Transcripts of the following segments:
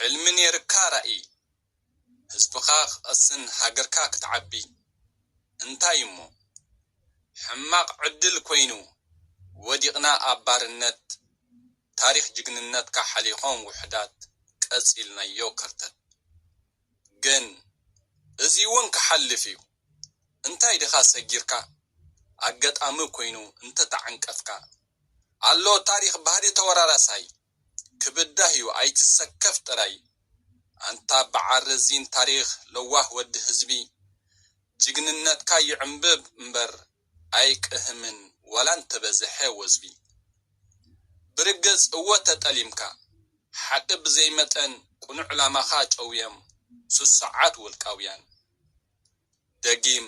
ሕልሚ ኔርካ ራኢ፣ ህዝብኻ ክቐስን ሃገርካ ክትዓቢ። እንታይ እሞ ሕማቕ ዕድል ኮይኑ ወዲቕና ኣብ ባርነት፣ ታሪኽ ጅግንነትካ ሓሊኾም ውሑዳት ቀጺልናዮ ከርተት። ግን እዚ እውን ክሓልፍ እዩ። እንታይ ድኻ ሰጊርካ ኣጋጣሚ ኮይኑ እንተተዓንቀፍካ፣ ኣሎ ታሪኽ ባህሊ ተወራራሳይ ክብዳህ እዩ ኣይትሰከፍ ጥራይ። ኣንታ በዓል ረዚን ታሪኽ ለዋህ ወዲ ህዝቢ፣ ጅግንነትካ ይዕንብብ እምበር ኣይቅህምን ዋላ እንተበዝሐ ወዝቢ። ብርግጽ እወ ተጠሊምካ ሓቂ ብዘይመጠን ቅኑዕ ዕላማኻ ጨውዮም ስሱዓት ውልቃውያን። ደጊም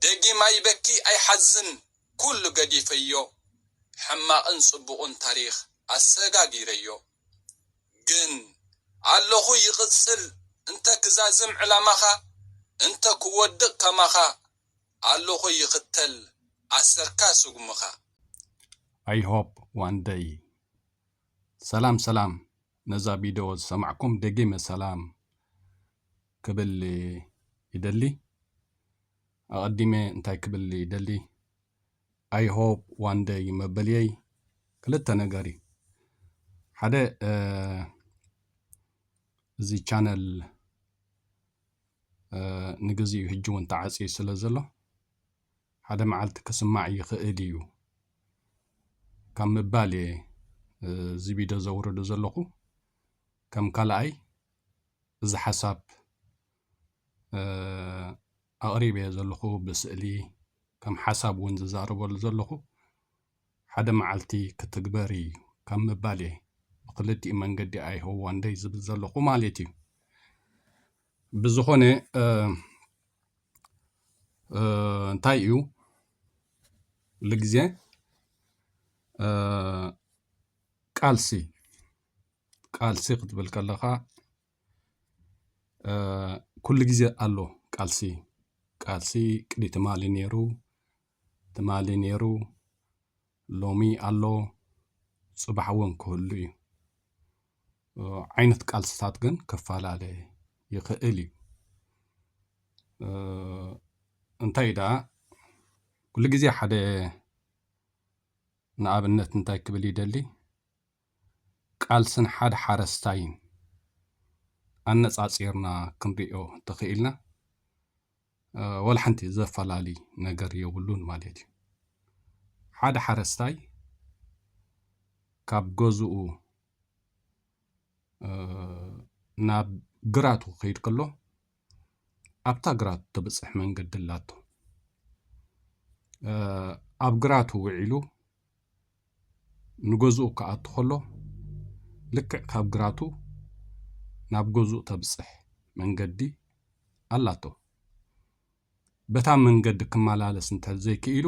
ደጊም ኣይበኪ ኣይሓዝን ኩሉ ገዲፈዮ፣ ሕማቕን ጽቡቕን ታሪኽ ኣሰጋጊረዮ። ግን ኣለኹ ይቕጽል እንተ ክዛዝም ዕላማኻ፣ እንተ ክወድቕ ከማኻ ኣለኹ ይኽተል ኣሰርካ ስጉምኻ። I hope one day ሰላም ሰላም፣ ነዛ ቪድዮ ዝሰማዕኩም ደጊመ ሰላም ክብል ይደሊ። ኣቐዲመ እንታይ ክብል ይደሊ? I hope one day መበልየይ ክልተ ነገር እዩ። ሓደ እዚ ቻነል ንግዚኡ ሕጂ እውን ተዓፅዩ ስለ ዘሎ ሓደ መዓልቲ ክስማዕ ይኽእል እዩ ካብ ምባል እየ እዚ ቪድዮ ዘውርዶ ዘለኹ። ከም ካልኣይ እዚ ሓሳብ ኣቕሪበዮ ዘለኹ ብስእሊ ከም ሓሳብ እውን ዝዛረበሉ ዘለኹ ሓደ መዓልቲ ክትግበር እዩ ካብ ምባል እየ ብክልቲኡ መንገዲ I hope one day ዝብል ዘለኹ ማለት እዩ። ብዝኾነ እንታይ እዩ ኩሉ ግዜ ቃልሲ ቃልሲ ክትብል ከለኻ ኩሉ ግዜ ኣሎ ቃልሲ። ቃልሲ ቅዲ ትማሊ ነይሩ፣ ትማሊ ነይሩ፣ ሎሚ ኣሎ፣ ፅባሕ እውን ክህሉ እዩ። ዓይነት ቃልስታት ግን ክፈላለ ይኽእል እዩ። እንታይ ደኣ ኩሉ ግዜ ሓደ ንኣብነት እንታይ ክብል ይደሊ ቃልስን ሓደ ሓረስታይን ኣነፃፂርና ክንሪኦ ተኽኢልና ወላ ሓንቲ ዘፈላሊ ነገር የብሉን ማለት እዩ። ሓደ ሓረስታይ ካብ ገዝኡ ናብ ግራቱ ክኸይድ ከሎ ኣብታ ግራቱ ተብፅሕ መንገዲ ኣላቶ። ኣብ ግራቱ ውዒሉ ንገዝኡ ክኣቱ ከሎ ልክዕ ካብ ግራቱ ናብ ገዝኡ ተብፅሕ መንገዲ ኣላቶ። በታ መንገዲ ክመላለስ እንተ ዘይክኢሉ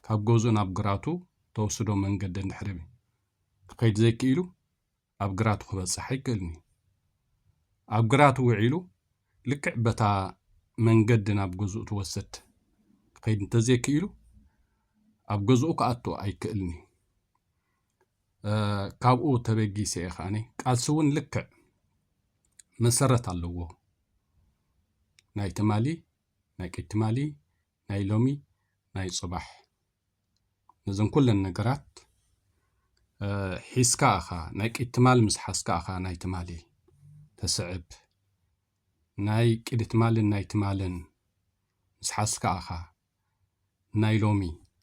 ካብ ገዝኡ ናብ ግራቱ ተወስዶ መንገዲ እንድሕር ክኸይድ ዘይክኢሉ ኣብ ግራቱ ክበፅሕ ኣይክእልን እዩ። ኣብ ግራቱ ውዒሉ ልክዕ በታ መንገዲ ናብ ገዝኡ ትወስድ ክኸይድ እንተዘይክኢሉ ኣብ ገዝኡ ክኣቱ ኣይክእልን እዩ። ካብኡ ተበጊሰ እየ ከዓኒ ቃልሲ እውን ልክዕ መሰረት ኣለዎ። ናይ ትማሊ፣ ናይ ቅድሚ ትማሊ፣ ናይ ሎሚ፣ ናይ ፅባሕ ነዘን ኩለን ነገራት ሒዝካ ኢኻ ናይ ቅድሚ ትማሊ ምስ ሓዝካ ኢኻ ናይ ትማሊ ተስዕብ። ናይ ቅድሚ ትማልን ናይ ትማልን ምስ ሓዝካ ኢኻ ናይ ሎሚ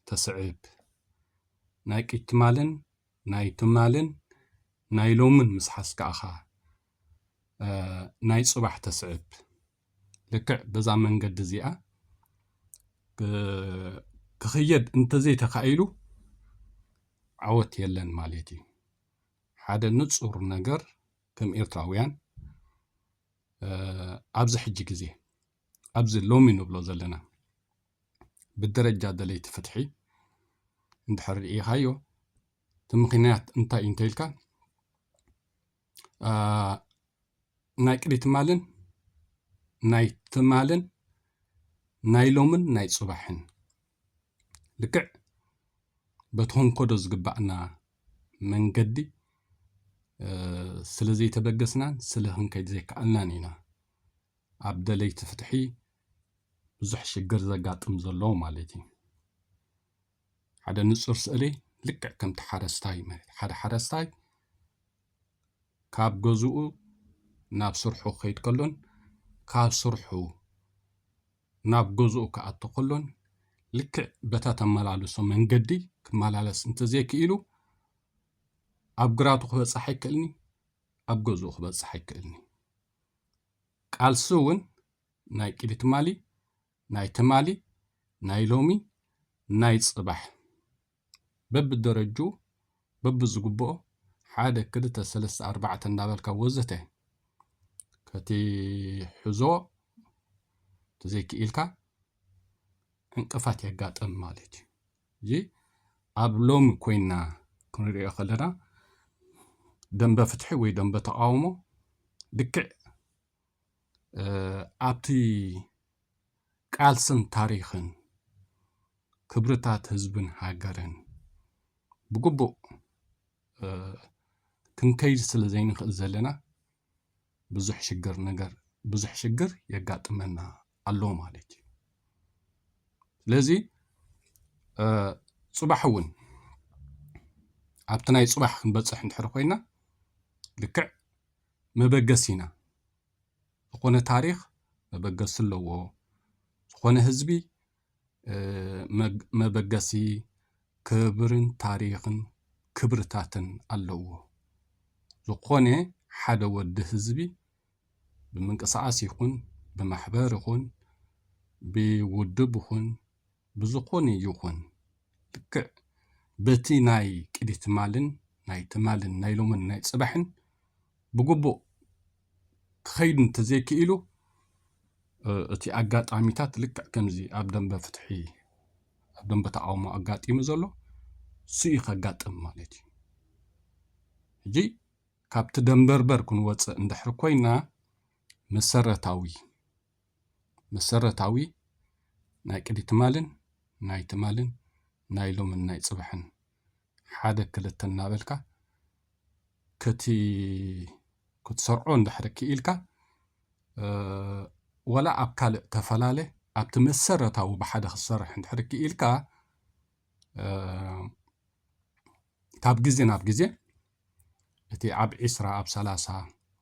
ተስዕብ። ናይ ቅድሚ ትማልን ናይ ትማልን ናይ ሎምን ምስ ሓዝካ ኢኻ ናይ ፅባሕ ተስዕብ። ልክዕ በዛ መንገዲ እዚኣ ክኽየድ እንተዘይተኻኢሉ ዓወት የለን ማለት እዩ። ሓደ ንፁር ነገር ከም ኤርትራውያን ኣብዚ ሕጂ ግዜ ኣብዚ ሎሚ ንብሎ ዘለና ብደረጃ ደለይቲ ፍትሒ እንድሕር ርኢኻዮ እቲ ምኽንያት እንታይ እንተኢልካ ናይ ቅድሚ ትማልን ናይ ትማልን ናይ ሎምን ናይ ፅባሕን ልክዕ በቲ ክንከዶ ዝግባእና መንገዲ ስለ ዘይተበገስናን ስለ ክንከይድ ዘይከኣልናን ኢና ኣብ ደለይቲ ፍትሒ ብዙሕ ሽግር ዘጋጥም ዘሎ ማለት እዩ። ሓደ ንጹር ስእሊ ልክዕ ከምቲ ሓረስታይ ማለት ሓደ ሓረስታይ ካብ ገዝኡ ናብ ስርሑ ክኸይድ ከሎን ካብ ስርሑ ናብ ገዝኡ ክኣቱ ከሎን ልክዕ በታ ተመላልሶ መንገዲ ክመላለስ እንተዘይክኢሉ ኣብ ግራቱ ክበጽሕ ኣይክእልኒ፣ ኣብ ገዝኡ ክበጽሕ ኣይክእልኒ። ቃልሲ እውን ናይ ቅድሚ ትማሊ፣ ናይ ትማሊ፣ ናይ ሎሚ፣ ናይ ጽባሕ በብደረጁ በብዝግብኦ ሓደ ክልተ ሰለስተ ኣርባዕተ እንዳበልካ ወዘተ ከቲ ሕዞ ተዘይክኢልካ ዕንቅፋት የጋጥም ማለት እዩ። እዚ ኣብ ሎሚ ኮይና ክንሪኦ ከለና ደንበ ፍትሒ ወይ ደንበ ተቃውሞ ልክዕ ኣብቲ ቃልስን ታሪኽን ክብርታት ህዝብን ሃገርን ብግቡእ ክንከይድ ስለ ዘይንኽእል ዘለና ብዙሕ ሽግር ነገር ብዙሕ ሽግር የጋጥመና ኣሎ ማለት እዩ። ስለዚ ጽባሕ እውን ኣብቲ ናይ ጽባሕ ክንበጽሕ እንድሕር ኮይና ልክዕ መበገሲና ዝኾነ ታሪኽ መበገሲ ኣለዎ። ዝኾነ ህዝቢ መበገሲ ክብርን ታሪኽን ክብርታትን ኣለዎ። ዝኾነ ሓደ ወዲ ህዝቢ ብምንቅስቃስ ይኹን ብማሕበር ይኹን ብውድብ ይኹን ብዝኾነ ይኹን ልክዕ በቲ ናይ ቅድሚ ትማልን ናይ ትማልን ናይ ሎምን ናይ ጽባሕን ብግቡእ ክኸይድ እንተዘይክኢሉ እቲ ኣጋጣሚታት ልክዕ ከምዚ ኣብ ደንበ ፍትሒ ኣብ ደንበ ተቃውሞ ኣጋጢሙ ዘሎ ስኡ ከጋጥም ማለት እዩ። ሕጂ ካብቲ ደንበርበር ክንወፅእ እንድሕር ኮይና መሰረታዊ መሰረታዊ ናይ ቅድሚ ትማልን ናይ ትማልን ናይ ሎምን ናይ ጽባሕን ሓደ ክልተ እናበልካ ከቲ ክትሰርዖ እንድሕር ክኢልካ ወላ ኣብ ካልእ ተፈላለ ኣብቲ መሰረታዊ ብሓደ ክትሰርሕ እንድሕር ክኢልካ ካብ ግዜ ናብ ግዜ እቲ ኣብ ዒስራ ኣብ ሰላሳ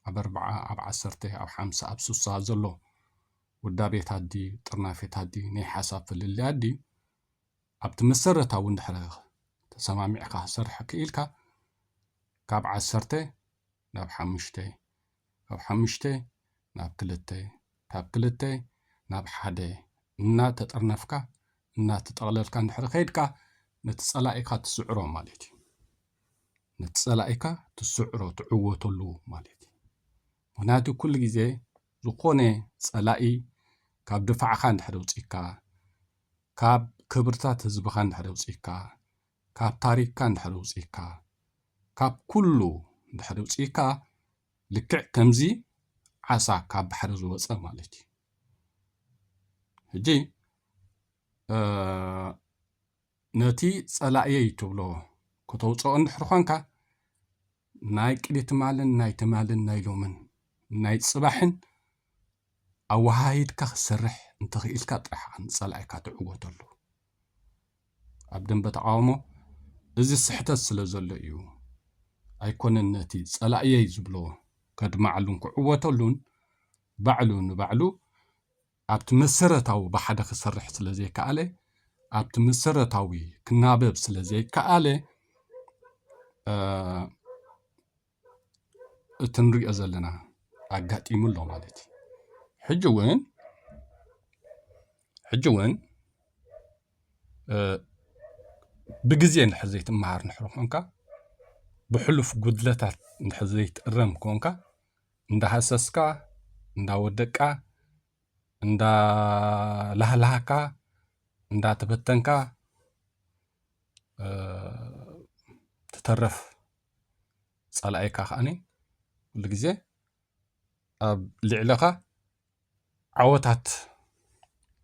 ኣብ ኣርብዓ ኣብ ዓሰርተ ኣብ ሓምሳ ኣብ ሱሳ ዘሎ ውዳቤታት ድዩ ጥርናፌታት ድዩ ናይ ሓሳብ ፍልልያት ድዩ ኣብቲ መሰረታዊ እንድሕር ተሰማሚዕካ ክሰርሕ ክኢልካ ካብ ዓሰርተ ናብ ሓሙሽተ ካብ ሓሙሽተ ናብ ክልተ ካብ ክልተ ናብ ሓደ እናተጠርነፍካ እናተጠቕለልካ እንድሕር ከይድካ ነቲ ጸላኢካ ትስዕሮ ማለት እዩ። ነቲ ጸላኢካ ትስዕሮ ትዕወተሉ ማለት እዩ። ምክንያቱ ኩሉ ግዜ ዝኾነ ጸላኢ ካብ ድፋዕካ እንድሕር ውፅኢካ ካብ ክብርታት ህዝብኻ እንድሕር ውፅኢካ ካብ ታሪክካ እንድሕር ውፅኢካ ካብ ኩሉ እንድሕር ውፅኢካ ልክዕ ከምዚ ዓሳ ካብ ባሕሪ ዝወፀ ማለት እዩ። ሕጂ ነቲ ጸላእየይ ትብሎ ከተውፅኦ እንድሕር ኾንካ ናይ ቅድሚ ትማልን ናይ ትማልን ናይ ሎምን ናይ ጽባሕን ኣወሃሂድካ ክሰርሕ እንተኽኢልካ ጥራሕ ንጸላኢካ ትዕወተሉ። ኣብ ደንበ ተቃውሞ እዚ ስሕተት ስለ ዘሎ እዩ። ኣይኮነን ነቲ ጸላእየይ ዝብሎ ከድማዓሉን ክዕወተሉን ባዕሉ ንባዕሉ ኣብቲ መሰረታዊ ብሓደ ክሰርሕ ስለ ዘይከኣለ ኣብቲ መሰረታዊ ክናበብ ስለ ዘይከኣለ እቲ ንሪኦ ዘለና ኣጋጢሙ ኣሎ ማለት እዩ። ሕጂ እውን ሕጂ እውን ብግዜ እንድሕር ዘይትመሃር እንድሕር ኮንካ ብሕሉፍ ጉድለታት እንድሕር ዘይትእረም ኮንካ እንዳሃሰስካ እንዳወደቅካ እንዳላህላህካ እንዳተበተንካ ትተረፍ ጸላኢካ ከዓኒ ኩሉ ግዜ ኣብ ልዕለኻ ዓወታት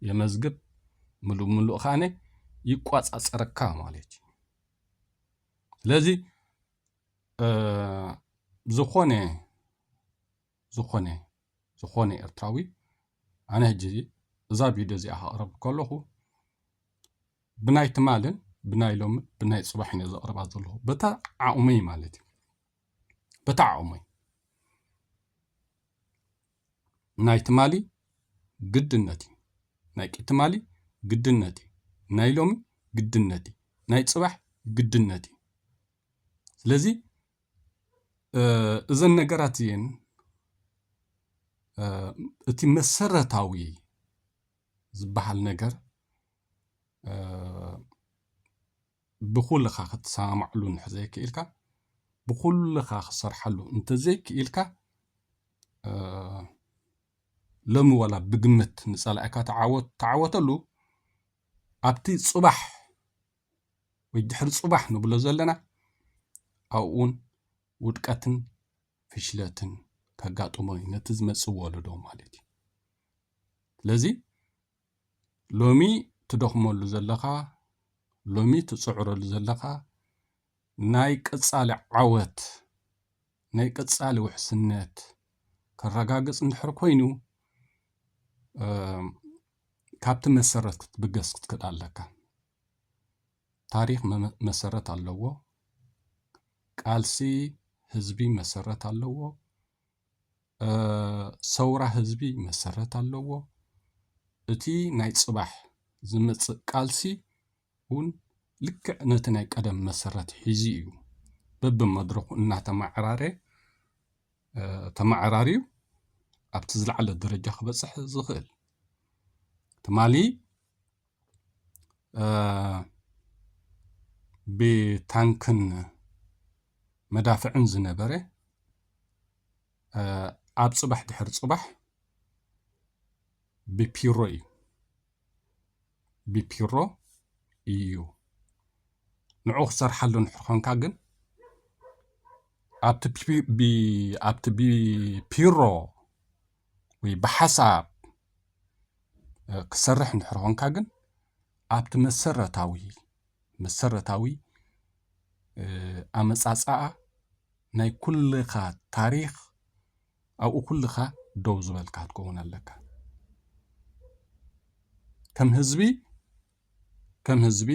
የመዝግብ ምሉእ ምሉእ ከዓኒ ይቋጻጸረካ ማለት እዩ። ስለዚ ዝኾነ ዝኾነ ዝኾነ ኤርትራዊ፣ ኣነ ሕጂ እዛ ቪድዮ እዚኣ ከቕርብ ከለኹ ብናይ ትማልን ብናይ ሎምን ብናይ ጽባሕን እየ ዘቕርባ ዘለኹ፣ በታ ዓቕመይ ማለት እዩ። በታ ዓቕመይ። ናይ ትማሊ ግድነት እዩ፣ ናይ ትማሊ ግድነት እዩ፣ ናይ ሎሚ ግድነት እዩ፣ ናይ ጽባሕ ግድነት እዩ። ስለዚ እዘን ነገራት እየን እቲ መሰረታዊ ዝበሃል ነገር ብኩልኻ ክትሰማማዕሉ እንድሕር ዘይክኢልካ፣ ብኩልኻ ክሰርሓሉ እንተዘይክኢልካ፣ ሎሚ ዋላ ብግምት ንጸላኢካ ተዓወት ተዓወተሉ፣ ኣብቲ ጽባሕ ወይ ድሕሪ ጽባሕ ንብሎ ዘለና ኣብኡን ውድቀትን ፍሽለትን ከጋጥሞ እዩ፣ ነቲ ዝመጽእ ወለዶ ማለት እዩ። ስለዚ ሎሚ ትደኽመሉ ዘለኻ፣ ሎሚ ትጽዕረሉ ዘለኻ ናይ ቀጻሊ ዓወት፣ ናይ ቀጻሊ ውሕስነት ከረጋግጽ እንድሕር ኮይኑ፣ ካብቲ መሰረት ክትብገስ ክትክእል ኣለካ። ታሪኽ መሰረት ኣለዎ። ቃልሲ ህዝቢ መሰረት ኣለዎ። ሰውራ ህዝቢ መሰረት ኣለዎ። እቲ ናይ ጽባሕ ዝመጽእ ቃልሲ እውን ልክዕ ነቲ ናይ ቀደም መሰረት ሒዙ እዩ በብመድረኹ እናተማዕራረ ተማዕራርዩ ኣብቲ ዝለዓለ ደረጃ ክበጽሕ ዝኽእል። ትማሊ ብታንክን መዳፍዕን ዝነበረ ኣብ ጽባሕ ድሕሪ ጽባሕ ብፒሮ እዩ፣ ብፒሮ እዩ። ንዑ ክሰርሓሉ እንድሕር ኮንካ ግን ኣብቲ ኣብቲ ብፒሮ ወይ ብሓሳብ ክሰርሕ እንድሕር ኮንካ ግን ኣብቲ መሰረታዊ መሰረታዊ ኣመጻጽኣ ናይ ኩልኻ ታሪኽ ኣብኡ ኩልኻ ደው ዝበልካ ክትከውን ኣለካ። ከም ህዝቢ ከም ህዝቢ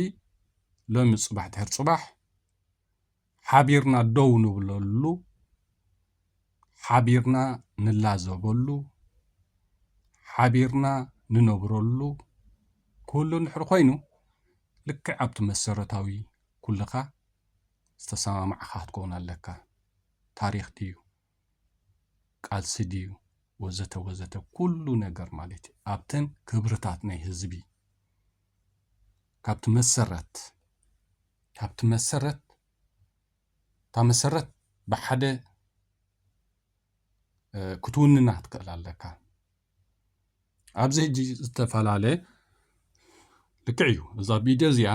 ሎሚ ጽባሕ ድሕር ጽባሕ ሓቢርና ደው ንብለሉ፣ ሓቢርና ንላዘበሉ፣ ሓቢርና ንነብረሉ ክህሉ እንድሕር ኮይኑ፣ ልክዕ ኣብቲ መሰረታዊ ኩልኻ ዝተሰማማዕኻ ክትከውን ኣለካ። ታሪኽ ድዩ? ቃልሲ ድዩ? ወዘተ ወዘተ፣ ኩሉ ነገር ማለት እዩ። ኣብተን ክብርታት ናይ ህዝቢ፣ ካብቲ መሰረት፣ ካብቲ መሰረት፣ እታ መሰረት ብሓደ ክትውንና ክትክእል ኣለካ። ኣብዚ ሕጂ ዝተፈላለየ ልክዕ እዩ። እዛ ቪድዮ እዚኣ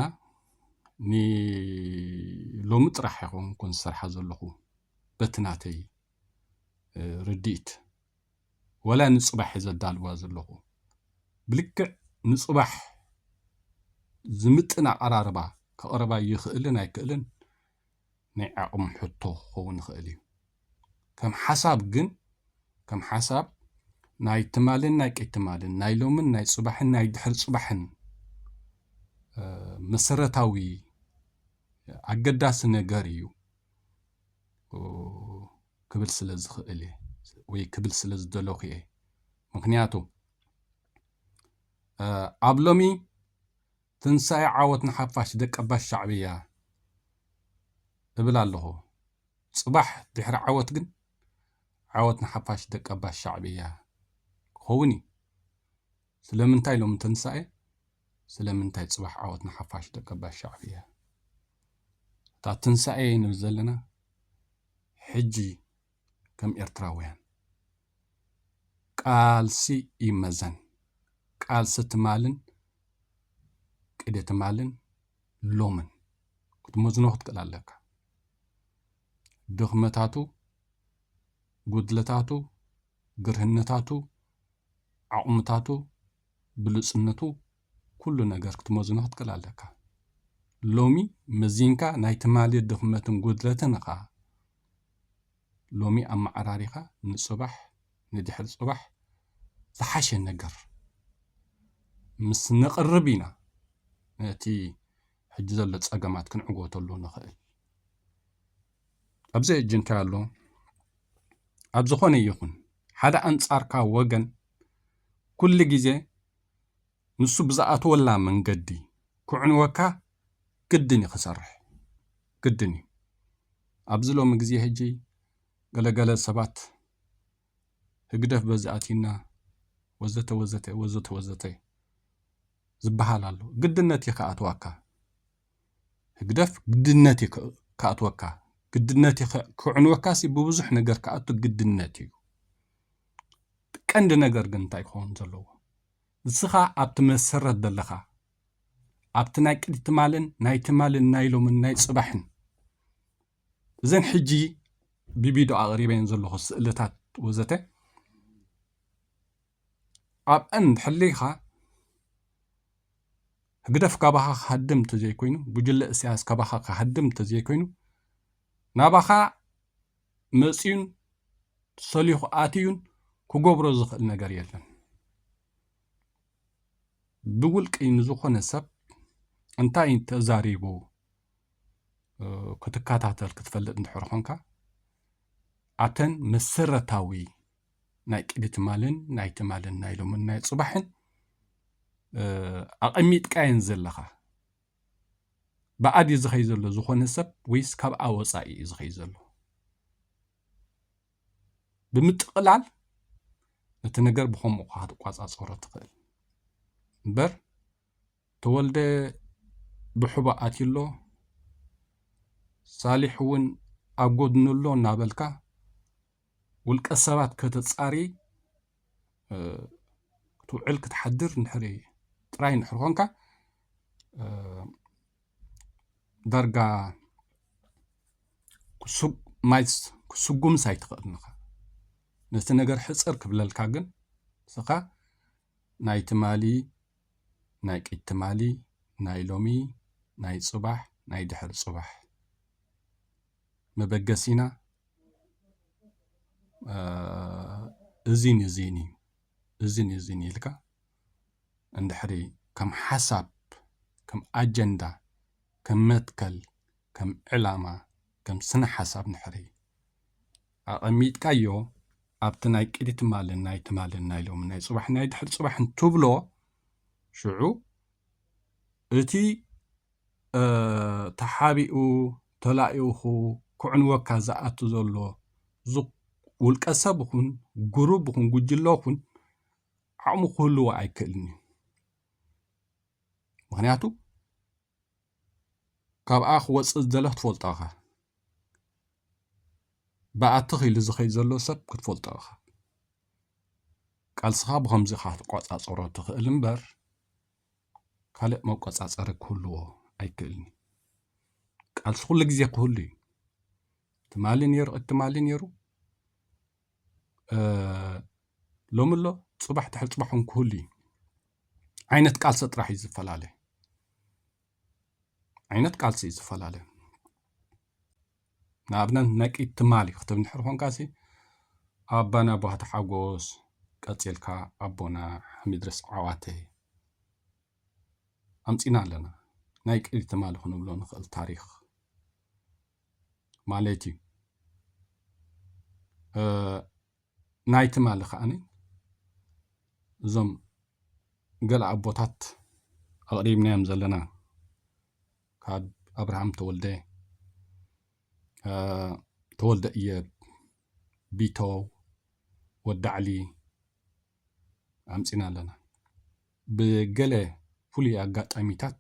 ንሎሚ ጥራሕ ኣይኮንኩን ዝሰርሓ ዘለኹ፣ በቲ ናተይ ርድኢት፣ ወላ ንጽባሕ እየ ዘዳልዋ ዘለኹ። ብልክዕ ንጽባሕ ዝምጥን ኣቐራርባ ከቕርባ ይኽእልን ኣይክእልን ናይ ዓቕሚ ሕቶ ክኸውን ይኽእል እዩ። ከም ሓሳብ ግን፣ ከም ሓሳብ ናይ ትማልን ናይ ቅድሚ ትማልን፣ ናይ ሎምን ናይ ጽባሕን ናይ ድሕሪ ጽባሕን መሰረታዊ ኣገዳሲ ነገር እዩ ክብል ስለ ዝኽእል እየ ወይ ክብል ስለ ዝደለኹ እየ። ምኽንያቱ ኣብ ሎሚ ትንሳኤ ዓወት ንሓፋሽ ደቀባት ሻዕብያ እብል ኣለኹ። ጽባሕ ድሕሪ ዓወት ግን ዓወት ንሓፋሽ ደቀባት ሻዕብያ ክኸውን እዩ። ስለምንታይ ሎሚ ትንሳኤ? ስለምንታይ ጽባሕ ዓወት ንሓፋሽ ደቀባት ሻዕብያ? እታ ትንሳኤ ንብል ዘለና ሕጂ ከም ኤርትራውያን ቃልሲ ይመዘን። ቃልሲ ትማልን ቅደ ትማልን ሎምን ክትመዝኖ ክትክእል ኣለካ። ድኽመታቱ፣ ጉድለታቱ፣ ግርህነታቱ፣ ዓቕምታቱ፣ ብሉጽነቱ፣ ኩሉ ነገር ክትመዝኖ ክትክእል ኣለካ። ሎሚ መዚንካ ናይ ትማሊ ድኽመትን ጉድለትን ኸኣ ሎሚ ኣመዓራሪኻ ንፅባሕ፣ ንድሕሪ ፅባሕ ዝሓሸ ነገር ምስ ነቕርብ ኢና ነቲ ሕጂ ዘሎ ፀገማት ክንዕወተሉ ንኽእል። ኣብዚ ሕጂ እንታይ ኣሎ? ኣብ ዝኾነ ይኹን ሓደ ኣንጻርካ ወገን ኩሉ ግዜ ንሱ ብዝኣተወላ መንገዲ ክዕንወካ ግድን እዩ ክሰርሕ፣ ግድን እዩ። ኣብዚ ሎሚ ግዜ ሕጂ ገለገለ ሰባት ህግደፍ በዚ ኣቲና ወዘተ ወዘተ ወዘተ ወዘተ ዝበሃል ኣሎ። ግድነት እዩ ክኣትዋካ። ህግደፍ ግድነት እዩ ክ-፣ ክኣትወካ። ግድነት እዩ ክ-፣ ክዕንወካ ሲ ብብዙሕ ነገር ክኣቱ ግድነት እዩ። ቀንዲ ነገር ግን እንታይ ክኸውን ዘለዎ? ንስኻ ኣብቲ መሰረት ዘለኻ፣ ኣብቲ ናይ ቅድቲ ማልን ናይ ትማልን ናይ ሎምን ናይ ጽባሕን፣ እዘን ሕጂ ብቪድዮ ኣቕሪበን ዘለኹ ስእልታት ወዘተ፣ ኣብአን ሕሊኻ ህግደፍ ካባኻ ክሃድም ተዘይኮይኑ፣ ጉጅለ እስያስ ካባኻ ክሃድም ተዘይኮይኑ፣ ናባኻ መጽዩን ሰሊኹ ኣትዩን ክገብሮ ዝኽእል ነገር የለን። ብውልቂ ንዝኾነ ሰብ እንታይ ተዛሪቡ፣ እ፣ ክትከታተል ክትፈልጥ እንድሕር ኾንካ፣ ኣተን መሰረታዊ ናይ ቅድቲ ማልን ናይ ትማልን ናይ ሎምን ናይ ጽባሕን፣ እ፣ ኣቐሚጥካየን ዘለኻ፣ ብኣዲ ዝኸይ ዘሎ ዝኾነ ሰብ ወይስ ካብኣ ወጻኢ እዩ ዝኸይ ዘሎ? ብምጥቕላል ነቲ ነገር ብኸምኡ ኢኻ ክትቋጻጸሮ ትኽእል። እምበር ተወልደ ብሕቦ ኣትዩ ኣሎ፣ ሳሊሕ እውን ኣብ ጎድኑ ኣሎ እናበልካ ውልቀ ሰባት ከተጻሪ፣ እ፣ ክትውዕል ክትሓድር እንድሕሪ ጥራይ እንድሕር ኮንካ፣ እ፣ ዳርጋ ክሱግ-፣ ማይስ-፣ ክስጉምስ ኣይትኽእልን ኢኻ። ነቲ ነገር ሕጽር ክብለልካ ግን ንስኻ ናይ ትማሊ፣ ናይ ቅድቲ ትማሊ፣ ናይ ሎሚ፣ ናይ ጽባሕ፣ ናይ ድሕሪ ጽባሕ መበገሲና፣ እ፣ እዚን እዚን እዩ፣ እዚን እዚን ኢልካ እንድሕሪ ከም ሓሳብ፣ ከም ኣጀንዳ፣ ከም መትከል፣ ከም ዕላማ፣ ከም ስነ ሓሳብ እንድሕሪ ኣቐሚጥካዮ፣ ኣብቲ ናይ ቅድቲ ትማልን ናይ ትማልን ናይ ሎሚ ናይ ጽባሕ ናይ ድሕሪ ጽባሕን ትብሎ፣ ሽዑ እቲ፣ እ፣ ተሓቢኡ ተላኢኹ ክዕንወካ ዝኣቱ ዘሎ ዙ-፣ ውልቀ ሰብ ይኹን፣ ጉሩብ ይኹን፣ ጉጅለ ይኹን፣ ዓቕሙ ክህልዎ ኣይክእልን እዩ። ምኽንያቱ ካብኣ ክወጽእ ዝደለ ክትፈልጦ ኢኻ። ብኣትኽ ኢሉ ዝኸይድ ዘሎ ሰብ ክትፈልጦ ኢኻ። ቃልስኻ ብኸምዚ ኢኻ ክትቆጻጸሮ ትኽእል እምበር፣ ካልእ መቆጻጸሪ ክህልዎ ኣይክእልን እዩ። ቃልሲ ኩሉ ግዜ ክህሉ እዩ። ትማሊ ነይሩ፣ ቅድቲ ትማሊ ነይሩ፣ እ፣ ሎሚ ኣሎ፣ ጽባሕ ድሕሪ ጽባሕ እውን ክህሉ እዩ። ዓይነት ቃልሲ ጥራሕ እዩ ዝፈላለ። ዓይነት ቃልሲ እዩ ዝፈላለ። ንኣብነት ናይ ቅድቲ ትማሊ ክትብል እንድሕር ኮንካሲ፣ ኣባና ቧህቲ ሓጎስ፣ ቀጺልካ ኣቦና ሓሚድረስ ዓዋተ ኣምጺና ኣለና። ናይ ቅድቲ ትማሊ ክንብሎ ንኽእል ታሪኽ ማለት እዩ። እ፣ ናይ ትማሊ ከኣ እዞም ገለ ኣቦታት ኣቕሪብናዮም ዘለና፣ ካብ ኣብርሃም ተወልደ፣ እ፣ ተወልደ እየብ፣ ቢተው፣ ወዳዕሊ ኣምጺና ኣለና። ብገለ ፍሉይ ኣጋጣሚታት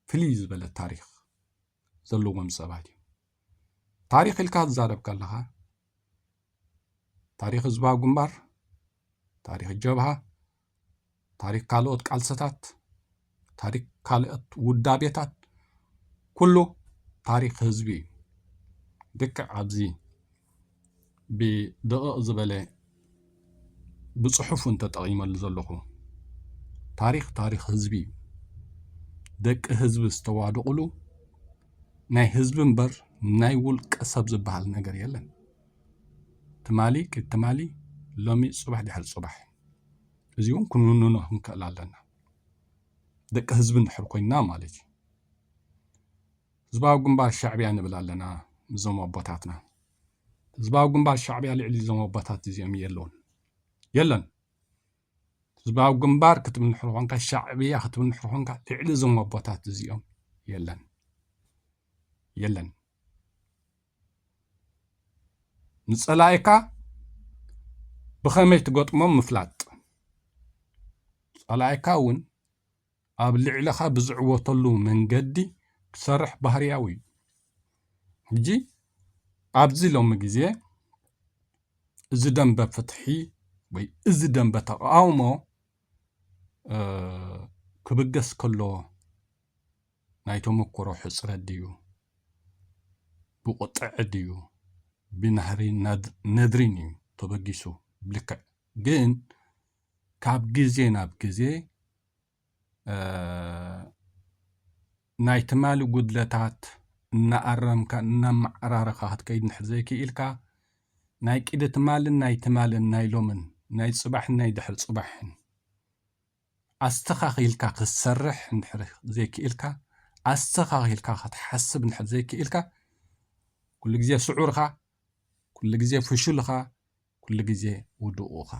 ፍልይ ዝበለ ታሪኽ ዘለዎም ሰባት እዮም። ታሪኽ ኢልካ ትዛረብ ከለኻ፣ ታሪኽ ህዝባዊ ግንባር፣ ታሪኽ ጀብሃ፣ ታሪኽ ካልኦት ቃልስታት፣ ታሪኽ ካልኦት ውዳቤታት፣ ኩሉ ታሪኽ ህዝቢ እዩ። ልክዕ ኣብዚ ብደቐቕ ዝበለ ብጽሑፍ እውን ተጠቒመሉ ዘለኹ። ታሪኽ፣ ታሪኽ ህዝቢ እዩ። ደቂ ህዝቢ ዝተዋደቑሉ ናይ ህዝቢ እምበር ናይ ውልቀ ሰብ ዝበሃል ነገር የለን። ትማሊ፣ ቅድ ትማሊ፣ ሎሚ፣ ጽባሕ ድሕሪ ጽባሕ። እዚ እውን ክንውንኖ ክንክእል ኣለና። ደቂ ህዝቢ እንድሕር ኮይንና ማለት እዩ። ህዝባዊ ግንባር ሻዕብያ ንብል ኣለና፣ እዞም ኣቦታትና። ህዝባዊ ግንባር ሻዕብያ ልዕሊ እዞም ኣቦታት እዚኦም የለውን። የለን። ህዝባዊ ግንባር ክትብል እንድሕር ኾንካ፣ ሻዕብያ ክትብል እንድሕር ኾንካ፣ ልዕሊ እዞም ኣቦታት እዚኦም የለን። የለን። ንጸላኢካ ብኸመይ ትገጥሞም ምፍላጥ። ጸላኢካ እውን ኣብ ልዕለኻ ብዝዕወተሉ መንገዲ ክሰርሕ ባህርያዊ እዩ። ሕጂ ኣብዚ ሎሚ ግዜ እዚ ደንበ ፍትሒ ወይ እዚ ደንበ ተቃውሞ፣ እ፣ ክብገስ ከሎ ናይ ተመክሮ ሕጽረት ድዩ? ብቁጥዐ ድዩ? ብናህሪ ነድ-፣ ነድሪን እዩ ተበጊሱ። ብልክዕ ግን ካብ ግዜ ናብ ግዜ፣ እ፣ ናይ ትማሊ ጉድለታት እናኣረምካ እናመዓራረኻ ክትከይድ እንድሕር ዘይክኢልካ፣ ናይ ቅድሚ ትማልን ናይ ትማልን ናይ ሎምን ናይ ጽባሕን ናይ ድሕሪ ጽባሕን ኣስተኻኺልካ ክትሰርሕ እንድሕር ዘይክኢልካ፣ ኣስተኻኺልካ ክትሓስብ እንድሕር ዘይክኢልካ፣ ኩሉ ግዜ ስዑርኻ፣ ኩሉ ግዜ ፍሹልኻ፣ ኩሉ ግዜ ውዱቕኻ።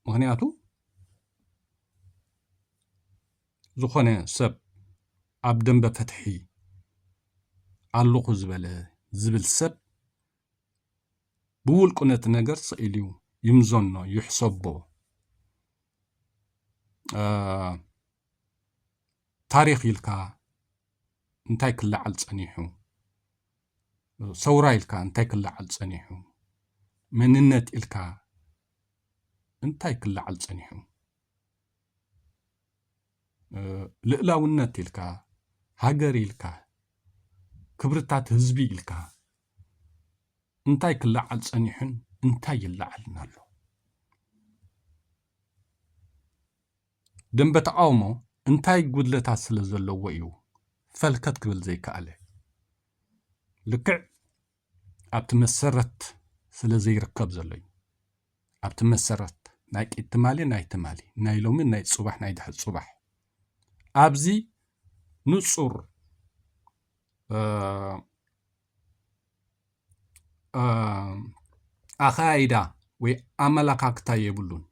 ምኽንያቱ ዝኾነ ሰብ ኣብ ደንበ ፍትሒ ኣለኹ ዝበለ፣ ዝብል ሰብ ብውልቁ ነቲ ነገር ስኢሉ ይምዘኖ፣ ይሕሰቦ። እ፣ ታሪኽ ኢልካ እንታይ ክለዓል ጸኒሑ? ሰውራ ኢልካ እንታይ ክለዓል ጸኒሑ? መንነት ኢልካ እንታይ ክለዓል ጸኒሑ? እ፣ ልእላውነት ኢልካ፣ ሃገር ኢልካ፣ ክብርታት ህዝቢ ኢልካ እንታይ ክለዓል ጸኒሑን እንታይ ይለዓልን ኣሎ? ደንበ ተቃውሞ እንታይ ጉድለታት ስለ ዘለዎ እዩ ፈልከት ክብል ዘይከኣለ? ልክዕ ኣብቲ መሰረት ስለ ዘይርከብ ዘሎ እዩ። ኣብቲ መሰረት ናይ ቅድ ትማሊ፣ ናይ ትማሊ፣ ናይ ሎሚ፣ ናይ ጽባሕ፣ ናይ ድሕሪ ጽባሕ። ኣብዚ ንጹር፣ እ፣ እ፣ ኣኻይዳ ወይ ኣመላካክታ የብሉን፣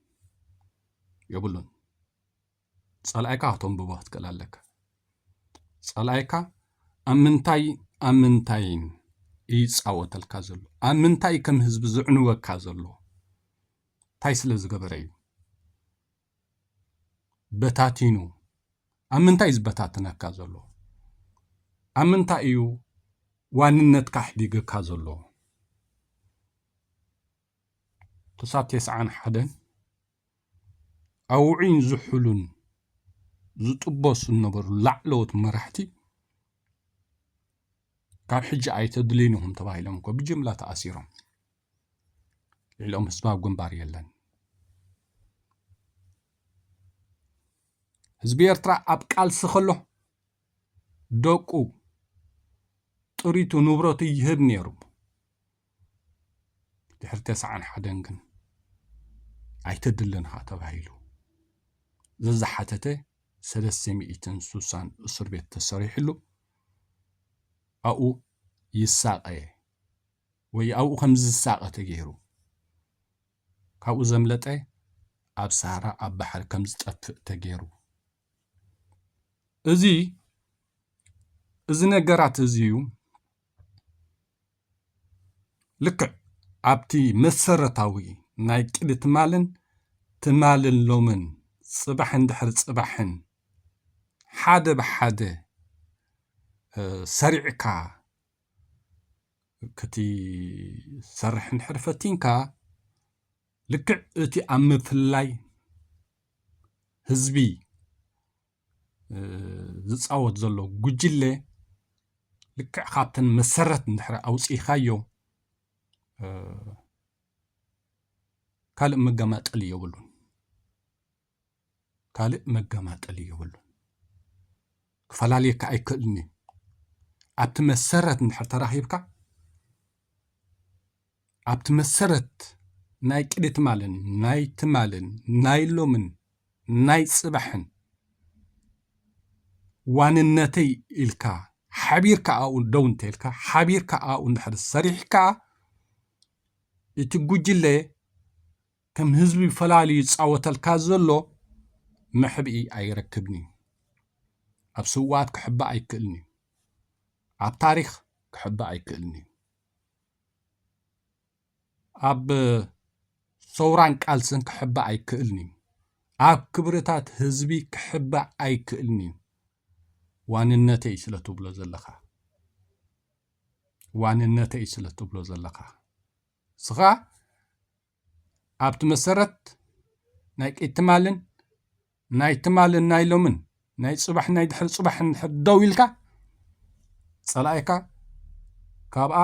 የብሉን። ጸላኢካ ከተንብቦ ክትክእል ኣለካ። ጸላኢካ ኣብ ምንታይ፣ ኣብ ምንታይን እዩ ይጻወተልካ ዘሎ? ኣብ ምንታይ ከም ህዝቢ ዝዕንወካ ዘሎ? እንታይ ስለ ዝገበረ እዩ በታቲኑ? ኣብ ምንታይ እዩ ዝበታትነካ ዘሎ? ኣብ ምንታይ እዩ ዋንነትካ ኣሕዲገካ ዘሎ? ክሳብ ተስዓን ሓደን ኣውዑይን ዝሑሉን ዝጥበሱ ዝነበሩ ላዕለዎት መራሕቲ ካብ ሕጂ ኣይተድልዩን ኢኹም ተባሂሎም እኮ ብጅምላ ተኣሲሮም። ልዕሊኦም ህዝባዊ ግንባር የለን። ህዝቢ ኤርትራ ኣብ ቃልሲ ከሎ ደቁ፣ ጥሪቱ፣ ንብረቱ ይህብ ነይሩ። ድሕሪ ተስዓን ሓደን ግን ኣይተድልን ኢኻ ተባሂሉ። ዘዝሓተተ ሰለስተ ሚእትን ስሳን እስር ቤት ተሰሪሕሉ፣ ኣብኡ ይሳቐ ወይ ኣብኡ ከም ዝሳቐ ተገይሩ። ካብኡ ዘምለጠ ኣብ ሰሃራ ኣብ ባሕሪ ከም ዝጠፍእ ተገይሩ። እዚ፣ እዚ ነገራት እዚ እዩ ልክዕ ኣብቲ መሰረታዊ ናይ ቅድሚ ትማልን ትማልን ሎምን ጽባሕን ድሕሪ ጽባሕን ሓደ ብሓደ፣ እ፣ ሰሪዕካ ክትሰርሕ እንድሕር ፈቲንካ፣ ልክዕ እቲ ኣብ ምፍላይ ህዝቢ፣ እ፣ ዝጻወት ዘሎ ጉጅለ፣ ልክዕ ካብተን መሰረት እንድሕር ኣውጺእኻዮ፣ እ፣ ካልእ መገማጠሊ የብሉን። ካልእ መገማጠሊ የብሉን። ክፈላልየካ ኣይክእልን እዩ። ኣብቲ መሰረት እንድሕር ተራኺብካ፣ ኣብቲ መሰረት ናይ ቅድትማልን ናይ ትማልን ናይ ሎምን ናይ ጽባሕን ዋንነተይ ኢልካ ሓቢርካ ኣብኡ ደው እንተኢልካ፣ ሓቢርካ ኣብኡ እንድሕር ሰሪሕካ፣ እቲ ጉጅለ ከም ህዝቢ ፈላልዩ ይጻወተልካ ዘሎ መሕብኢ ኣይረክብን እዩ። ኣብ ስውኣት ክሕባእ ኣይክእልን እዩ። ኣብ ታሪኽ ክሕባእ ኣይክእልን እዩ። ኣብ ሰውራን ቃልስን ክሕባእ ኣይክእልን እዩ። ኣብ ክብርታት ህዝቢ ክሕባእ ኣይክእልን እዩ። ዋንነተይ ስለ ትብሎ ዘለኻ፣ ዋንነተይ ስለ ትብሎ ዘለኻ፣ ንስኻ ኣብቲ መሰረት ናይ ቅድትማልን ናይ ትማልን ናይ ሎምን ናይ ጽባሕ ናይ ድሕሪ ጽባሕ እንድሕር ደው ኢልካ፣ ጸላኢካ ካብኣ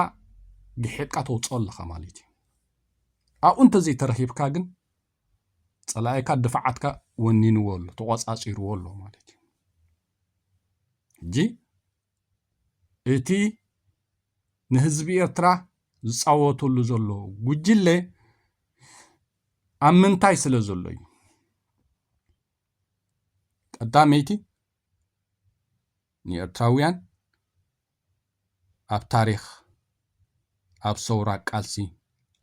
ግሒጥካ ተውጽኦ ኣለኻ ማለት እዩ። ኣብኡ እንተዘይተረኺብካ ግን፣ ጸላኢካ ድፋዓትካ ወኒንዎ ኣሎ፣ ተቖጻጺርዎ ኣሎ ማለት እዩ። ሕጂ እቲ ንህዝቢ ኤርትራ ዝጻወተሉ ዘሎ ጉጅለ ኣብ ምንታይ ስለ ዘሎ እዩ? ቀዳመይቲ፣ ንኤርትራውያን ኣብ ታሪኽ፣ ኣብ ሰውራ ቃልሲ፣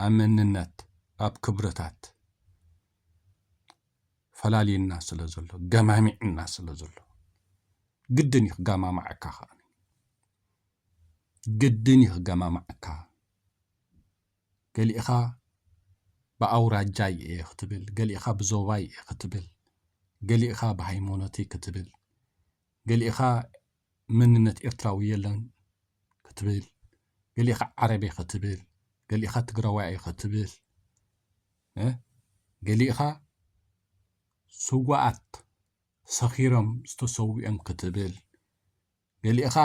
ኣብ መንነት፣ ኣብ ክብርታት ፈላልየና ስለ ዘሎ፣ ገማሚዕና ስለ ዘሎ፣ ግድን እዩ ክገማማዐካ ከኣ። ግድን እዩ ክገማማዐካ። ገሊእኻ ብኣውራጃይ እየ ክትብል፣ ገሊእኻ ብዞባይ እየ ክትብል፣ ገሊእኻ ብሃይማኖተይ ክትብል፣ ገሊእኻ መንነት ኤርትራዊ የለን ክትብል፣ ገሊእኻ ዓረብ እየ ክትብል፣ ገሊእኻ ትግራዋይ እየ ክትብል፣ እ? ገሊእኻ ስዋኣት ሰኺሮም ዝተሰውኦም ክትብል፣ ገሊእኻ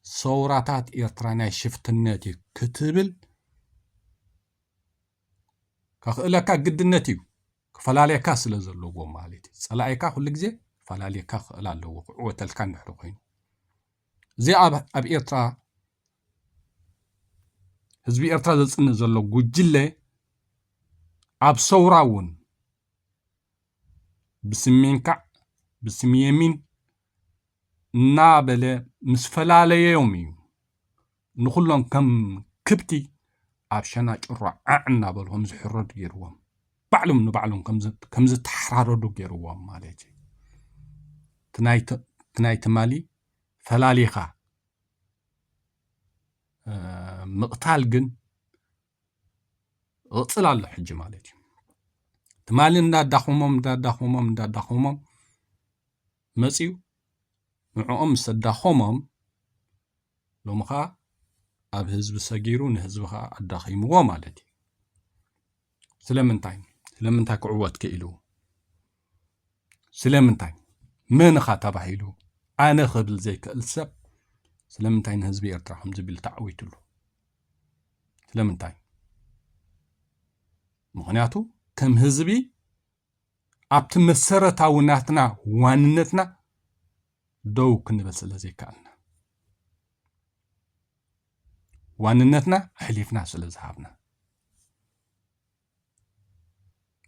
ሰውራታት ኤርትራ ናይ ሽፍትነት እዩ ክትብል ከኽእለካ ግድነት እዩ። ክፈላልየካ ስለ ዘለዎ ማለት እዩ። ጸላኢካ ኩሉ ግዜ ክፈላልየካ ክኽእል ኣለዎ፣ ክዕወተልካ እንድሕር ኮይኑ። እዚ ኣብ፣ ኣብ ኤርትራ፣ ህዝቢ ኤርትራ ዘጽንዕ ዘሎ ጉጅለ ኣብ ሰውራ እውን ብስም መንካዕ፣ ብስም የሚን እናበለ ምስ ፈላለየዮም እዩ ንኹሎም ከም ክብቲ ኣብ ሸና ጭሮ ዓዕ እናበሉ ከም ዝሕረዱ ገይርዎም። ባዕሎም ንባዕሎም ከም ዝ-፣ ከም ዝተሓራረዱ ገይርዎም ማለት እዩ። እቲ ናይ ት-፣ እቲ ናይ ትማሊ ፈላሊኻ፣ እ፣ ምቕታል ግን ይቕጽል ኣሎ ሕጂ ማለት እዩ። ትማሊ እንዳዳኸሞም፣ እንዳዳኸሞም፣ እንዳዳኸሞም መጺኡ፣ ንዕኦም ምስ ኣዳኸሞም፣ ሎሚ ኸኣ ኣብ ህዝቢ ሰጊሩ ንህዝቢ ኸኣ ኣዳኺምዎ ማለት እዩ። ስለምንታይ? ስለምንታይ ክዕወት ክኢሉ? ስለምንታይ? መን ኢኻ ተባሂሉ ኣነ ክብል ዘይክእል ሰብ ስለምንታይ ንህዝቢ ኤርትራ ከምዚ ቢሉ ተዓዊትሉ? ስለምንታይ? ምኽንያቱ ከም ህዝቢ ኣብቲ መሰረታዊ ናትና ዋንነትና ደው ክንብል ስለ ዘይከኣልና፣ ዋንነትና ኣሕሊፍና ስለ ዝሃብና።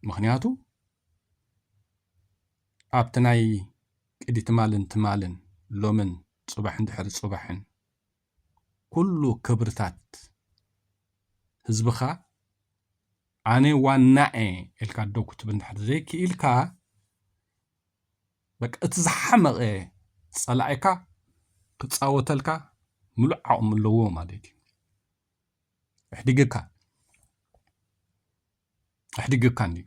ምኽንያቱ ኣብቲ ናይ ቅዲ ትማልን ትማልን ሎምን ጽባሕን ድሕሪ ጽባሕን ኩሉ ክብርታት ህዝብኻ ኣነ ዋና'የ ኢልካ ደው ክትብል እንድሕር ዘይክኢልካ፣ በቃ እቲ ዝሓመቐ ጸላኢካ ክጻወተልካ ምሉእ ዓቕሚ ኣለዎ ማለት እዩ። ኣሕዲግካ፣ ኣሕዲግካ እንድዩ።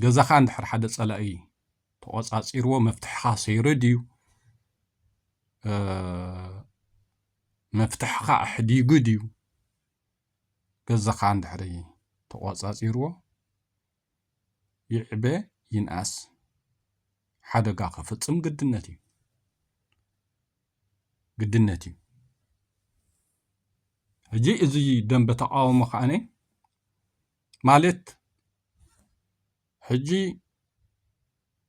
ገዛኻ እንድሕር ሓደ ጸላኢ ተቖጻጺርዎ፣ መፍትሕኻ ሰይሩ ድዩ? እ፣ መፍትሕኻ ኣሕዲጉ ድዩ? ገዛኻ እንድሕሪ ተቖጻጺርዎ፣ ይዕበ ይንኣስ ሓደጋ ክፍጽም ግድነት እዩ። ግድነት እዩ። ሕጂ እዚ ደንበ ተቃውሞ ከኣነ ማለት፣ ሕጂ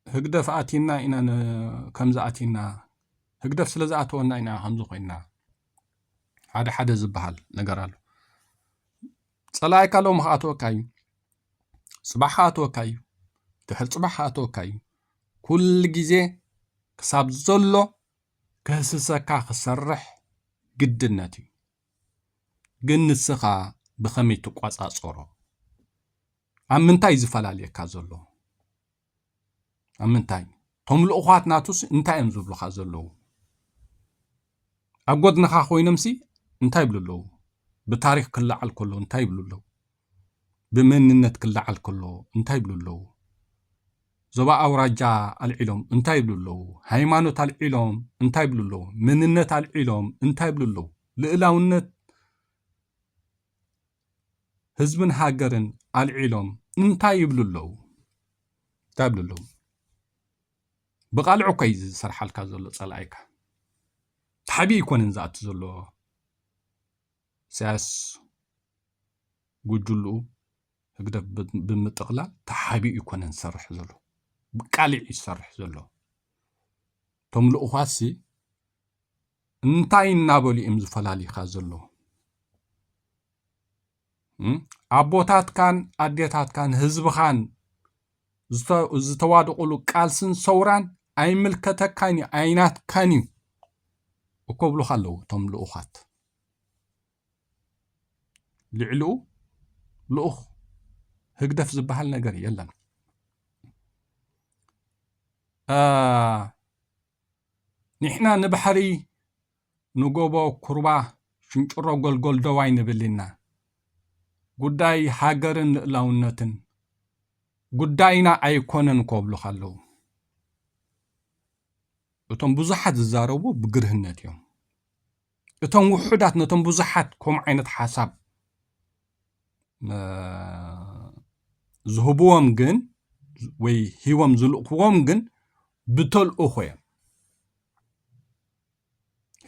ህግደፍ ኣቲና ኢና ን-፣ ከምዚ ኣቲና፣ ህግደፍ ስለ ዝኣተወና ኢና ከምዚ ኮይንና። ሓደ ሓደ ዝበሃል ነገር ኣሎ። ጸላኢካ ሎሚ ክኣተወካ እዩ፣ ጽባሕ ክኣተወካ እዩ፣ ድሕር ጽባሕ ክኣተወካ እዩ። ኩሉ ግዜ ክሳብ ዘሎ ክህስሰካ ክሰርሕ ግድነት እዩ። ግን ንስኻ ብኸመይ ትቋጻጸሮ? ኣብ ምንታይ እዩ ዝፈላልየካ ዘሎ? ኣብ ምንታይ? እቶም ልኡኻት ናቱስ እንታይ እዮም ዝብሉኻ ዘለዉ? ኣብ ጎድንኻ ኮይኖምሲ እንታይ ይብሉ ኣለዉ? ብታሪኽ ክለዓል ከሎ እንታይ ይብሉ ኣለዉ? ብመንነት ክለዓል ከሎ እንታይ ይብሉ ኣለዉ? ዞባ ኣውራጃ ኣልዒሎም እንታይ ይብሉ ኣለዉ? ሃይማኖት ኣልዒሎም እንታይ ይብሉ ኣለዉ? መንነት ኣልዒሎም እንታይ ይብሉ ኣለዉ? ልእላውነት ህዝብን ሃገርን ኣልዒሎም እንታይ ይብሉ ኣለዉ? እንታይ ይብሉ ኣለዉ? ብቓልዑ እኮ እዩ ዝሰርሓልካ ዘሎ ጸላኢካ። ተሓቢኡ ኣይኮነን ዝኣቱ ዘሎ። ኢሳያስ ጉጅልኡ ህግደፍ ብ-፣ ብምጥቕላል ተሓቢኡ ኣይኮነን ዝሰርሕ ዘሎ። ብቃልዕ እዩ ዝሰርሕ ዘሎ። እቶም ልኡኻትሲ እንታይ እናበሉ እዮም ዝፈላልዩኻ ዘለዉ? እም? ኣቦታትካን ኣዴታትካን ህዝብኻን ዝተ-፣ ዝተዋደቑሉ ቃልስን ሰውራን ኣይምልከተካን እዩ፣ ኣይናትካን እዩ እኮ ብሉኻ ኣለዉ እቶም ልኡኻት። ልዕሊኡ ልኡኽ ህግደፍ ዝበሃል ነገር የለን። እ፣ ንሕና ንባሕሪ ንጎቦ ኩርባ ሽንጭሮ ጎልጎል ደው ኣይንብል ኢና። ጉዳይ ሃገርን ልእላውነትን ጉዳይና ኣይኮነን ክብሉኻ ኣለዉ። እቶም ብዙሓት ዝዛረቡ ብግርህነት እዮም። እቶም ውሑዳት ነቶም ብዙሓት ከምኡ ዓይነት ሓሳብ፣ እ፣ ዝህብዎም ግን ወይ ሂቦም ዝልእኽዎም ግን ብተልእኾ እዮም።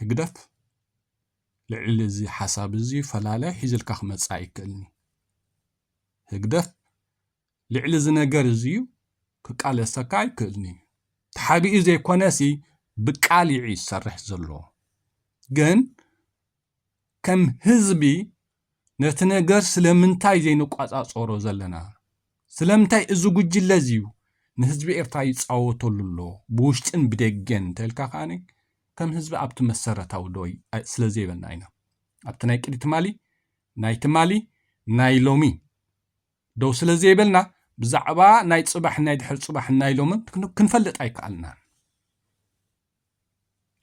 ህግደፍ ልዕሊ እዚ ሓሳብ እዚ ፈላለ ሒዝልካ ክመጽእ ኣይክእልን እዩ። ህግደፍ ልዕሊ እዚ ነገር እዚ እዩ ክቃለሰካ ኣይክእልን እዩ። ተሓቢኡ ዘይኮነሲ ብቃልዕ እዩ ዝሰርሕ ዘሎ። ግን ከም ህዝቢ ነቲ ነገር ስለምንታይ ዘይንቋጻጸሮ ዘለና? ስለምንታይ እዚ ጉጅለ እዚ እዩ ንህዝቢ ኤርትራ ይጻወተሉ ኣሎ፣ ብውሽጥን ብደገን እንተልካ ከኣ ከም ህዝቢ ኣብቲ መሰረታዊ ደው ኣይ-፣ ስለ ዘይበልና ኢና። ኣብቲ ናይ ቅድሚ ትማሊ፣ ናይ ትማሊ፣ ናይ ሎሚ ደው ስለ ዘይበልና ብዛዕባ ናይ ጽባሕ፣ ናይ ድሕሪ ጽባሕ፣ ናይ ሎምን ክን-፣ ክንፈልጥ ኣይከኣልናን።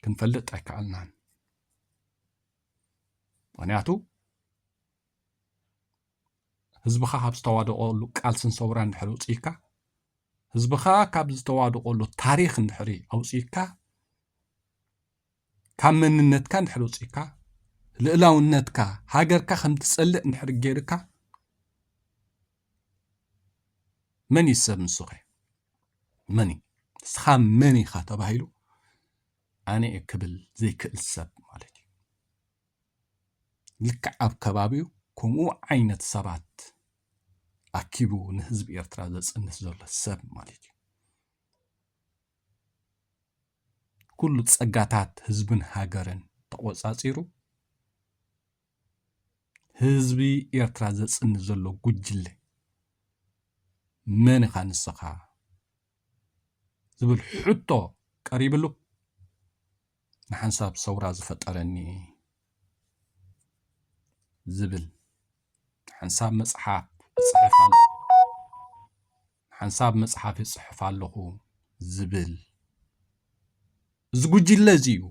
ክንፈልጥ ኣይከኣልናን። ምኽንያቱ ህዝብኻ ካብ ዝተዋደቐሉ ቃልስን ሰውራን ድሕሪ ውፅኢካ፣ ህዝብኻ ካብ ዝተዋደቐሉ ታሪኽ እንድሕሪ ኣውፅኢካ፣ ካብ መንነትካ እንድሕሪ ውፅኢካ፣ ልእላውነትካ፣ ሃገርካ ከም ትጸልእ እንድሕሪ ገይርካ፣ መን እዩ ሰብ ንስኸ? መን እዩ? ንስኻ መን ኢኻ ተባሂሉ ኣነ እየ ክብል ዘይክእል ሰብ ማለት እዩ። ልክዕ ኣብ ከባቢኡ ከምኡ ዓይነት ሰባት ኣኪቡ ንህዝቢ ኤርትራ ዘጽንት ዘሎ ሰብ ማለት እዩ። ኩሉ ጸጋታት ህዝብን ሃገርን ተቖጻጺሩ ህዝቢ ኤርትራ ዘጽንት ዘሎ ጉጅለ መን ኢኻ ንስኻ? ዝብል ሕቶ ቀሪብሉ፣ ንሓንሳብ ሰውራ ዝፈጠረኒ ዝብል፣ ንሓንሳብ መጽሓፍ እጽሕፍ ኣለኹ፣ ንሓንሳብ መጽሓፍ እጽሕፍ ኣለኹ ዝብል፣ እዚ ጉጅለ እዚ እዩ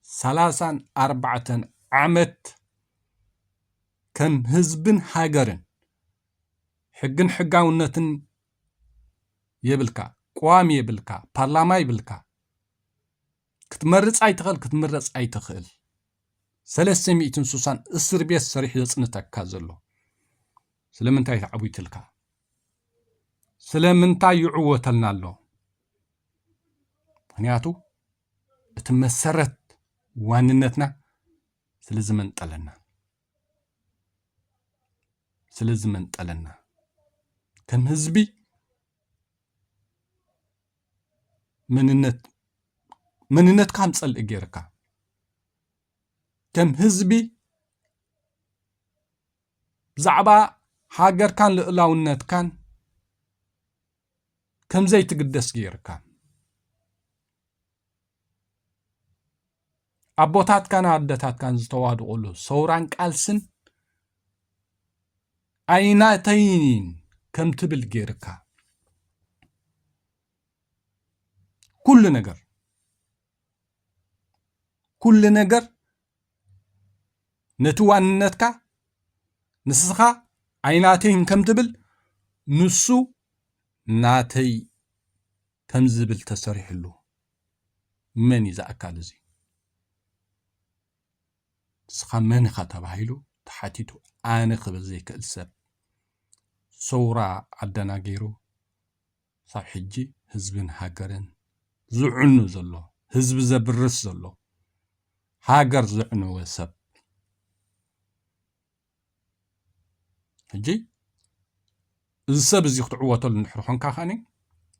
ሰላሳን ኣርባዕተን ዓመት ከም ህዝብን ሃገርን ሕግን ሕጋውነትን የብልካ፣ ቅዋም የብልካ፣ ፓርላማ የብልካ፣ ክትመርጽ ኣይትኽእል፣ ክትምረጽ ኣይትኽእል። ሰለስተ ሚእትን ስሳን እስር ቤት ሰሪሑ ዘጽንተካ ዘሎ ስለምንታይ ተዓዊትልካ? ስለምንታይ ይዕወተልና ኣሎ? ምኽንያቱ እቲ መሰረት ዋንነትና ስለ ዝመንጠለና፣ ስለ ዝመንጠለና፣ ከም ህዝቢ መንነት፣ መንነትካ ከም ጸልእ ጌርካ፣ ከም ህዝቢ ብዛዕባ ሃገርካን ልእላውነትካን ከም ዘይትግደስ ገይርካ፣ ኣቦታትካን ኣደታትካን ዝተዋድቑሉ ሰውራን ቃልስን ኣይናተይን ከም ትብል ገይርካ፣ ኩሉ ነገር፣ ኩሉ ነገር ነቲ ዋንነትካ፣ ንስኻ ኣይናተይን ከም ትብል፣ ንሱ ናተይ ከም ዝብል ተሰሪሕሉ። መን እዩ እዚ ኣካል እዚ? ንስኻ መን ኢኻ ተባሂሉ ተሓቲቱ፣ ኣነ ክብል ዘይክእል ሰብ፣ ሰውራ ኣደናጊሩ፣ ሳብ ሕጂ ህዝብን ሃገርን ዝዕኑ ዘሎ፣ ህዝቢ ዘብርስ ዘሎ፣ ሃገር ዘዕነወ ሰብ። ሕጂ እዚ ሰብ እዚ ክትዕወተሉ እንድሕር ኾንካ ከኣኒ፣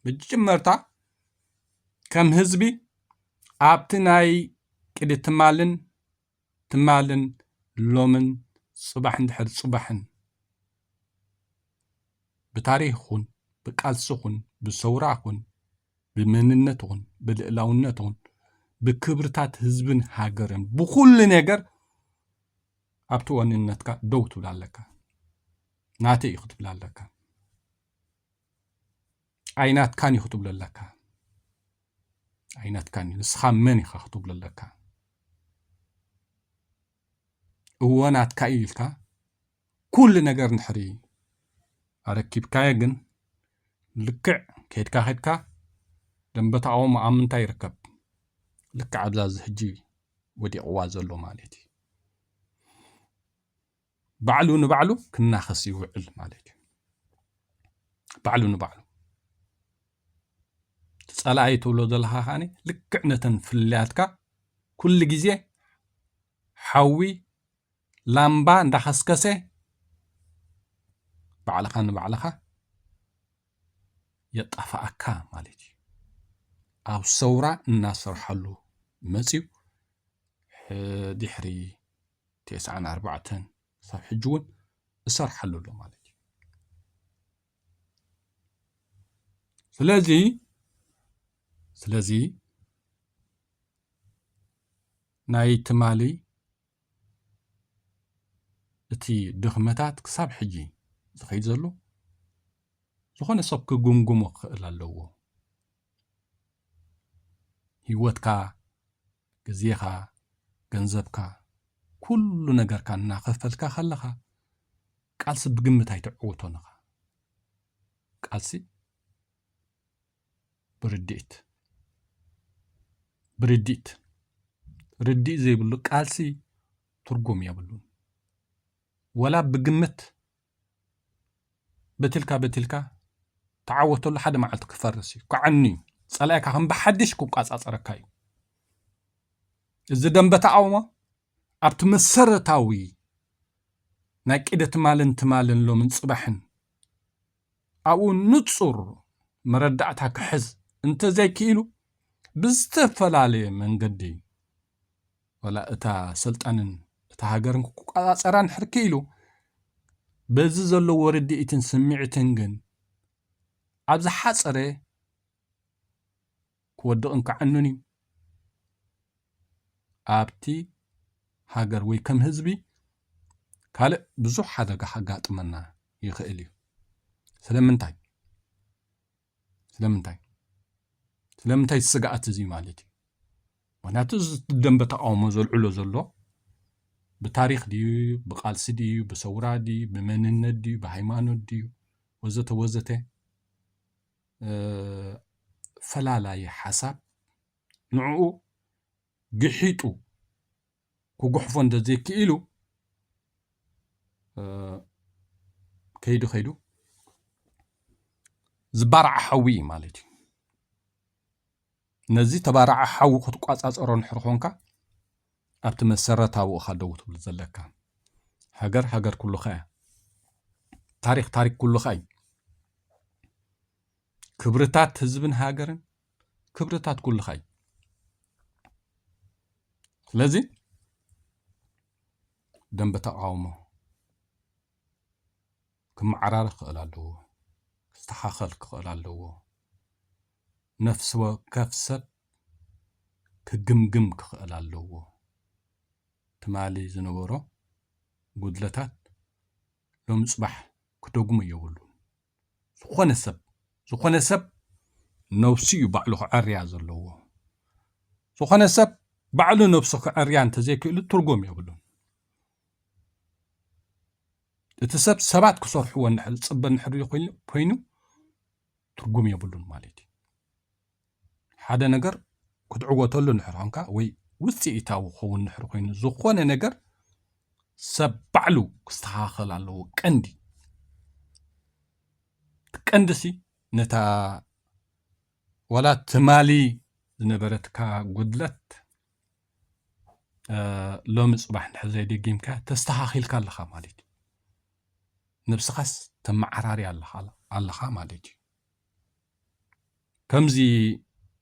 መጀመርታ ከም ህዝቢ ኣብቲ ናይ ቅዲ ትማልን፣ ትማልን ሎምን፣ ጽባሕ እንድሕር ጽባሕን፣ ብታሪኽ ኹን፣ ብቃልሲ ኹን፣ ብሰውራ ኹን፣ ብመንነት ኹን፣ ብልእላውነት ኹን፣ ብክብርታት ህዝብን ሃገርን፣ ብኹሉ ነገር ኣብቲ ዋንነትካ ደው ትብል ኣለካ። ናተይ እዩ ክትብል ኣለካ። ኣይናትካን እዩ ክትብሎ ኣለካ። ኣይናትካን እዩ። ንስኻ መን ኢኻ ክትብሎ ኣለካ። እወ ናትካ እዩ ኢልካ ኩሉ ነገር እንድሕሪ ኣረኪብካዮ ግን፣ ልክዕ ከይድካ ከይድካ ደንበ ተቃውሞ ኣብ ምንታይ ይርከብ? ልክዕ ኣብዛ እዚ ሕጂ ወዲቕዋ ዘሎ ማለት እዩ። ባዕሉ ንባዕሉ ክናኸስ ይውዕል ማለት እዩ። ባዕሉ ንባዕሉ። እቲ ጸላኢ ትብሎ ዘለኻ ከኣኒ ልክዕ ነተን ፍልልያትካ ኩሉ ግዜ ሓዊ ላምባ እንዳኸስከሰ ባዕልኻ ንባዕልኻ የጣፍኣካ ማለት እዩ። ኣብ ሰውራ እናሰርሓሉ መጽዩ፣ ሕ-፣ ድሕሪ ተስዓን ኣርባዕተን ክሳብ ሕጂ እውን እሰርሓሉ ኣሎ ማለት እዩ። ስለዚ፣ ስለዚ ናይ ትማሊ እቲ ድኽመታት ክሳብ ሕጂ ዝኸይድ ዘሎ ዝኾነ ሰብ ክግምግሞ ክኽእል ኣለዎ። ህይወትካ፣ ግዜኻ፣ ገንዘብካ፣ ኩሉ ነገርካ እናኸፈልካ ከለኻ ቃልሲ ብግምት ኣይትዕወቶን ኢኻ። ቃልሲ ብርድኢት፣ ብርድኢት፣ ርድኢት ዘይብሉ ቃልሲ ትርጉም የብሉን። ወላ ብግምት በትልካ በትልካ ተዓወተሉ፣ ሓደ መዓልቲ ክፈርስ እዩ፣ ክዓኑ እዩ። ጸላኢካ ከም ብሓድሽ ክቋጻጸረካ እዩ። እዚ ደንበ ተቃውሞ ኣብቲ መሰረታዊ ናይ ቅደ ትማልን ትማልን ሎምን ጽባሕን ኣብኡ ንጹር መረዳእታ ክሕዝ እንተዘይክኢሉ፣ ብዝተፈላለየ መንገዲ ወላ እታ ስልጣንን እታ ሃገርን ክቆጻጸራ እንድሕር ክኢሉ፣ በዚ ዘለዎ ርድኢትን ስምዒትን ግን ኣብ ዝሓጸረ ክወድቕን ክዓኑን እዩ። ኣብቲ ሃገር ወይ ከም ህዝቢ ካልእ ብዙሕ ሓደጋ ከጋጥመና ይኽእል እዩ። ስለምንታይ? ስለምንታይ? ስለምንታይ ስግኣት እዚ ማለት እዩ? ምኽንያቱ እዚ ደንበ ተቃውሞ ዘልዕሎ ዘሎ ብታሪኽ ድዩ፣ ብቃልሲ ድዩ፣ ብሰውራ ድዩ፣ ብመንነት ድዩ፣ ብሃይማኖት ድዩ፣ ወዘተ ወዘተ፣ እ፣ ፈላላዪ ሓሳብ ንዕኡ ግሒጡ ክጉሕፎ እንተዘይክኢሉ፣ እ፣ ከይዱ ከይዱ ዝባራዕ ሓዊ እዩ ማለት እዩ። ነዚ ተባራዕ ሓዊ ክትቋጻጸሮ እንድሕር ኾንካ፣ ኣብቲ መሰረታዊ ኢኻ ደው ትብል ዘለካ። ሃገር ሃገር ኩልኻ እያ። ታሪኽ ታሪኽ ኩልኻ እዩ። ክብርታት ህዝብን ሃገርን ክብርታት ኩልኻ እዩ። ስለዚ ደንበ ተቓውሞ ክመዓራረ ክኽእል ኣለዎ፣ ክስተኻኸል ክኽእል ኣለዎ። ነፍሲ ወከፍ ሰብ ክግምግም ክኽእል ኣለዎ። ትማሊ ዝነበሮ ጉድለታት ሎሚ ጽባሕ ክደግሞ የብሉን። ዝኾነ ሰብ፣ ዝኾነ ሰብ ነብሱ እዩ ባዕሉ ክዐርያ ዘለዎ። ዝኾነ ሰብ ባዕሉ ነብሱ ክዐርያ እንተዘይክእሉ ትርጉም የብሉን። እቲ ሰብ ሰባት ክሰርሕዎ እንድሕር ዝጽበ እንድሕር ኮይኑ፣ ትርጉም የብሉን ማለት እዩ። ሓደ ነገር ክትዕወተሉ እንድሕር ኮንካ ወይ ውፅኢታዊ ክኸውን እንድሕር ኮይኑ፣ ዝኾነ ነገር ሰብ ባዕሉ ክስተኻኸል ኣለዎ። ቀንዲ፣ ቀንዲሲ ነታ ዋላ ትማሊ ዝነበረትካ ጉድለት፣ እ፣ ሎሚ ጽባሕ እንድሕር ዘይደጊምካ ተስተኻኺልካ ኣለኻ ማለት እዩ። ነብስኻስ ተመዓራሪ ኣለኻ፣ ኣለኻ ማለት እዩ። ከምዚ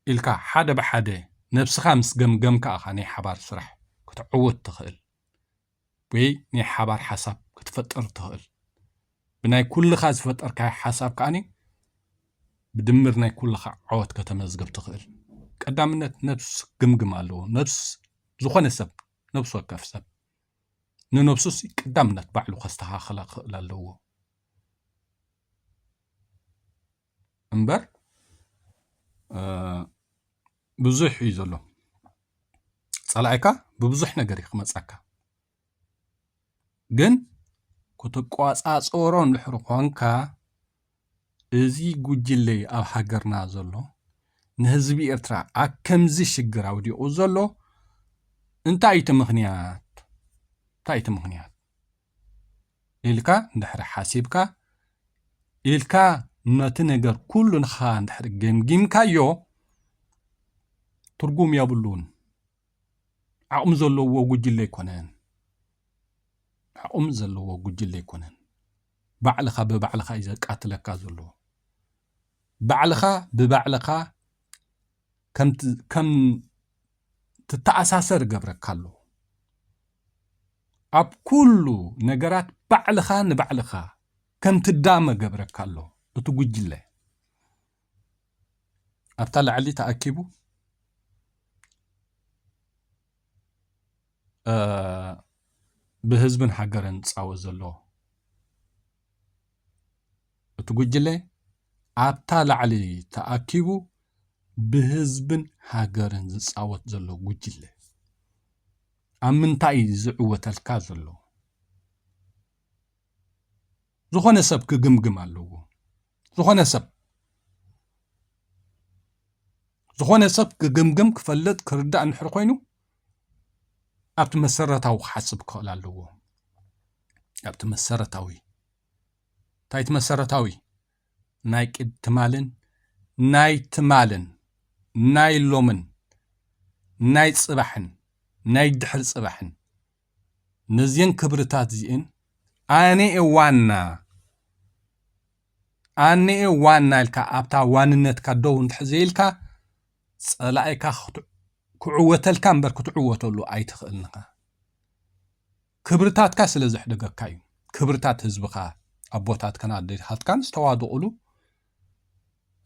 ኢልካ ሓደ ብሓደ ነብስኻ ምስ ገምገምካ ኢኻ ናይ ሓባር ስራሕ ክትዕወት ትኽእል ወይ ናይ ሓባር ሓሳብ ክትፈጥር ትኽእል። ብናይ ኩልኻ ዝፈጠርካዮ ሓሳብ ከኣኒ ብድምር ናይ ኩልኻ ዓወት ከተመዝግብ ትኽእል። ቀዳምነት ነብስ ግምግም ኣለዎ። ነብስ፣ ዝኾነ ሰብ፣ ነብስ ወከፍ ሰብ ንነብሱስ ቀዳምነት ባዕሉ ከስተኻኽላ ክኽእል ኣለዎ። እምበር፣ እ፣ ብዙሕ እዩ ዘሎ። ጸላኢካ ብብዙሕ ነገር እዩ ክመጻካ። ግን ክትቆጻጸሮ እንድሕር ኾንካ፣ እዚ ጉጅለ ኣብ ሃገርና ዘሎ፣ ንህዝቢ ኤርትራ ኣብ ከምዚ ሽግር ኣውዲቑ ዘሎ እንታይ እዩ እቲ ምኽንያት? እንታይ እዩ እቲ ምኽንያት? ኢልካ እንድሕር ሓሲብካ፣ ኢልካ ነቲ ነገር ኩሉ ንኻ እንድሕር ገምጊምካዮ፣ ትርጉም የብሉን። ዓቕሚ ዘለዎ ጉጅለ ኣይኮነን። ዓቕሚ ዘለዎ ጉጅለ ኣይኮነን። ባዕልኻ ብባዕልኻ እዩ ዘቃትለካ ዘሎ። ባዕልኻ ብባዕልኻ ከም ት-፣ ከም ትተኣሳሰር ይገብረካ ኣሎ። ኣብ ኩሉ ነገራት ባዕልኻ ንባዕልኻ ከም ትዳመ ገብረካ ኣሎ። እቲ ጉጅለ ኣብታ ላዕሊ ተኣኪቡ፣ እ፣ ብህዝብን ሃገርን ዝጻወት ዘሎ እቲ ጉጅለ፣ ኣብታ ላዕሊ ተኣኪቡ ብህዝብን ሃገርን ዝጻወት ዘሎ ጉጅለ፣ ኣብ ምንታይ እዩ ዝዕወተልካ ዘሎ? ዝኾነ ሰብ ክግምግም ኣለዎ። ዝኾነ ሰብ፣ ዝኾነ ሰብ ክግምግም፣ ክፈልጥ፣ ክርዳእ እንድሕር ኮይኑ፣ ኣብቲ መሰረታዊ ክሓስብ ክኽእል ኣለዎ። ኣብቲ መሰረታዊ፣ እንታይ እቲ መሰረታዊ? ናይ ቅድ ትማልን፣ ናይ ትማልን፣ ናይ ሎምን፣ ናይ ጽባሕን፣ ናይ ድሕሪ ጽባሕን፣ ነዚአን ክብርታት እዚአን ኣነ እየ ዋና፣ ኣነ እየ ዋና ኢልካ ኣብታ ዋንነትካ ደው እንድሕር ዘይልካ፣ ጸላኢካ ክት-፣ ክዕወተልካ እምበር ክትዕወተሉ ኣይትኽእልን ኢኻ። ክብርታትካ ስለ ዘሕደገካ እዩ። ክብርታት ህዝብኻ፣ ኣቦታትካን ኣዴታትካን ዝተዋደቑሉ፣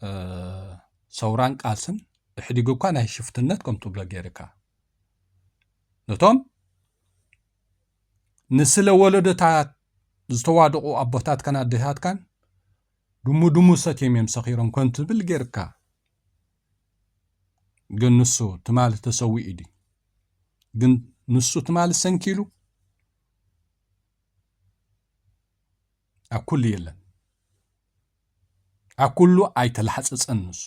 እ፣ ሰውራን ቃልስን፣ ኢህዲግ እኳ ናይ ሽፍትነት ከም ትብሎ ገይርካ፣ ነቶም ንስለ ወለዶታት ዝተዋደቑ ኣቦታትካን ኣዴታትካን ድሙ ድሙ ሰትዮም እዮም ሰኺሮም ከም ትብል ገይርካ። ግን ንሱ ትማሊ ተሰዊኡ ድዩ? ግን ንሱ ትማሊ ሰንኪሉ? ኣብ ኩሉ የለን። ኣብ ኩሉ ኣይተላሕጸጸን ንሱ።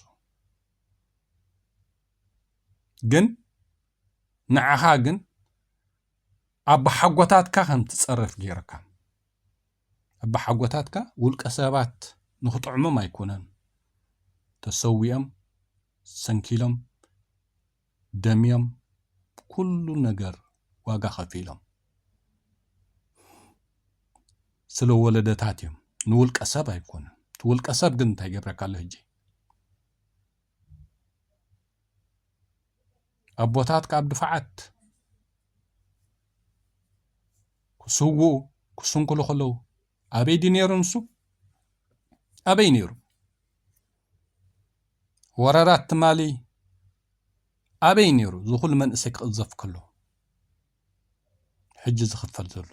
ግን ንዓኻ ግን ኣቦሓጎታትካ ከም ትጸርፍ ገይርካ። ኣቦሓጎታትካ ውልቀ ሰባት ንኽጥዕሞም ኣይኮነን ተሰዊኦም፣ ሰንኪሎም፣ ደምዮም፣ ኩሉ ነገር ዋጋ ከፊሎም። ስለ ወለደታት እዮም። ንውልቀ ሰብ ኣይኮነን። እቲ ውልቀ ሰብ ግን እንታይ ይገብረካ ኣሎ ሕጂ? ኣቦታትካ ኣብ ድፋዓት ክስውኡ፣ ክስንክሉ ከለዉ ኣበይ ድዩ ነይሩ ንሱ? ኣበይ ነይሩ? ወረራት ትማሊ ኣበይ ነይሩ? እዚ ኩሉ መንእሰይ ክቕዘፍ ከሎ፣ ሕጂ ዝኽፈል ዘሎ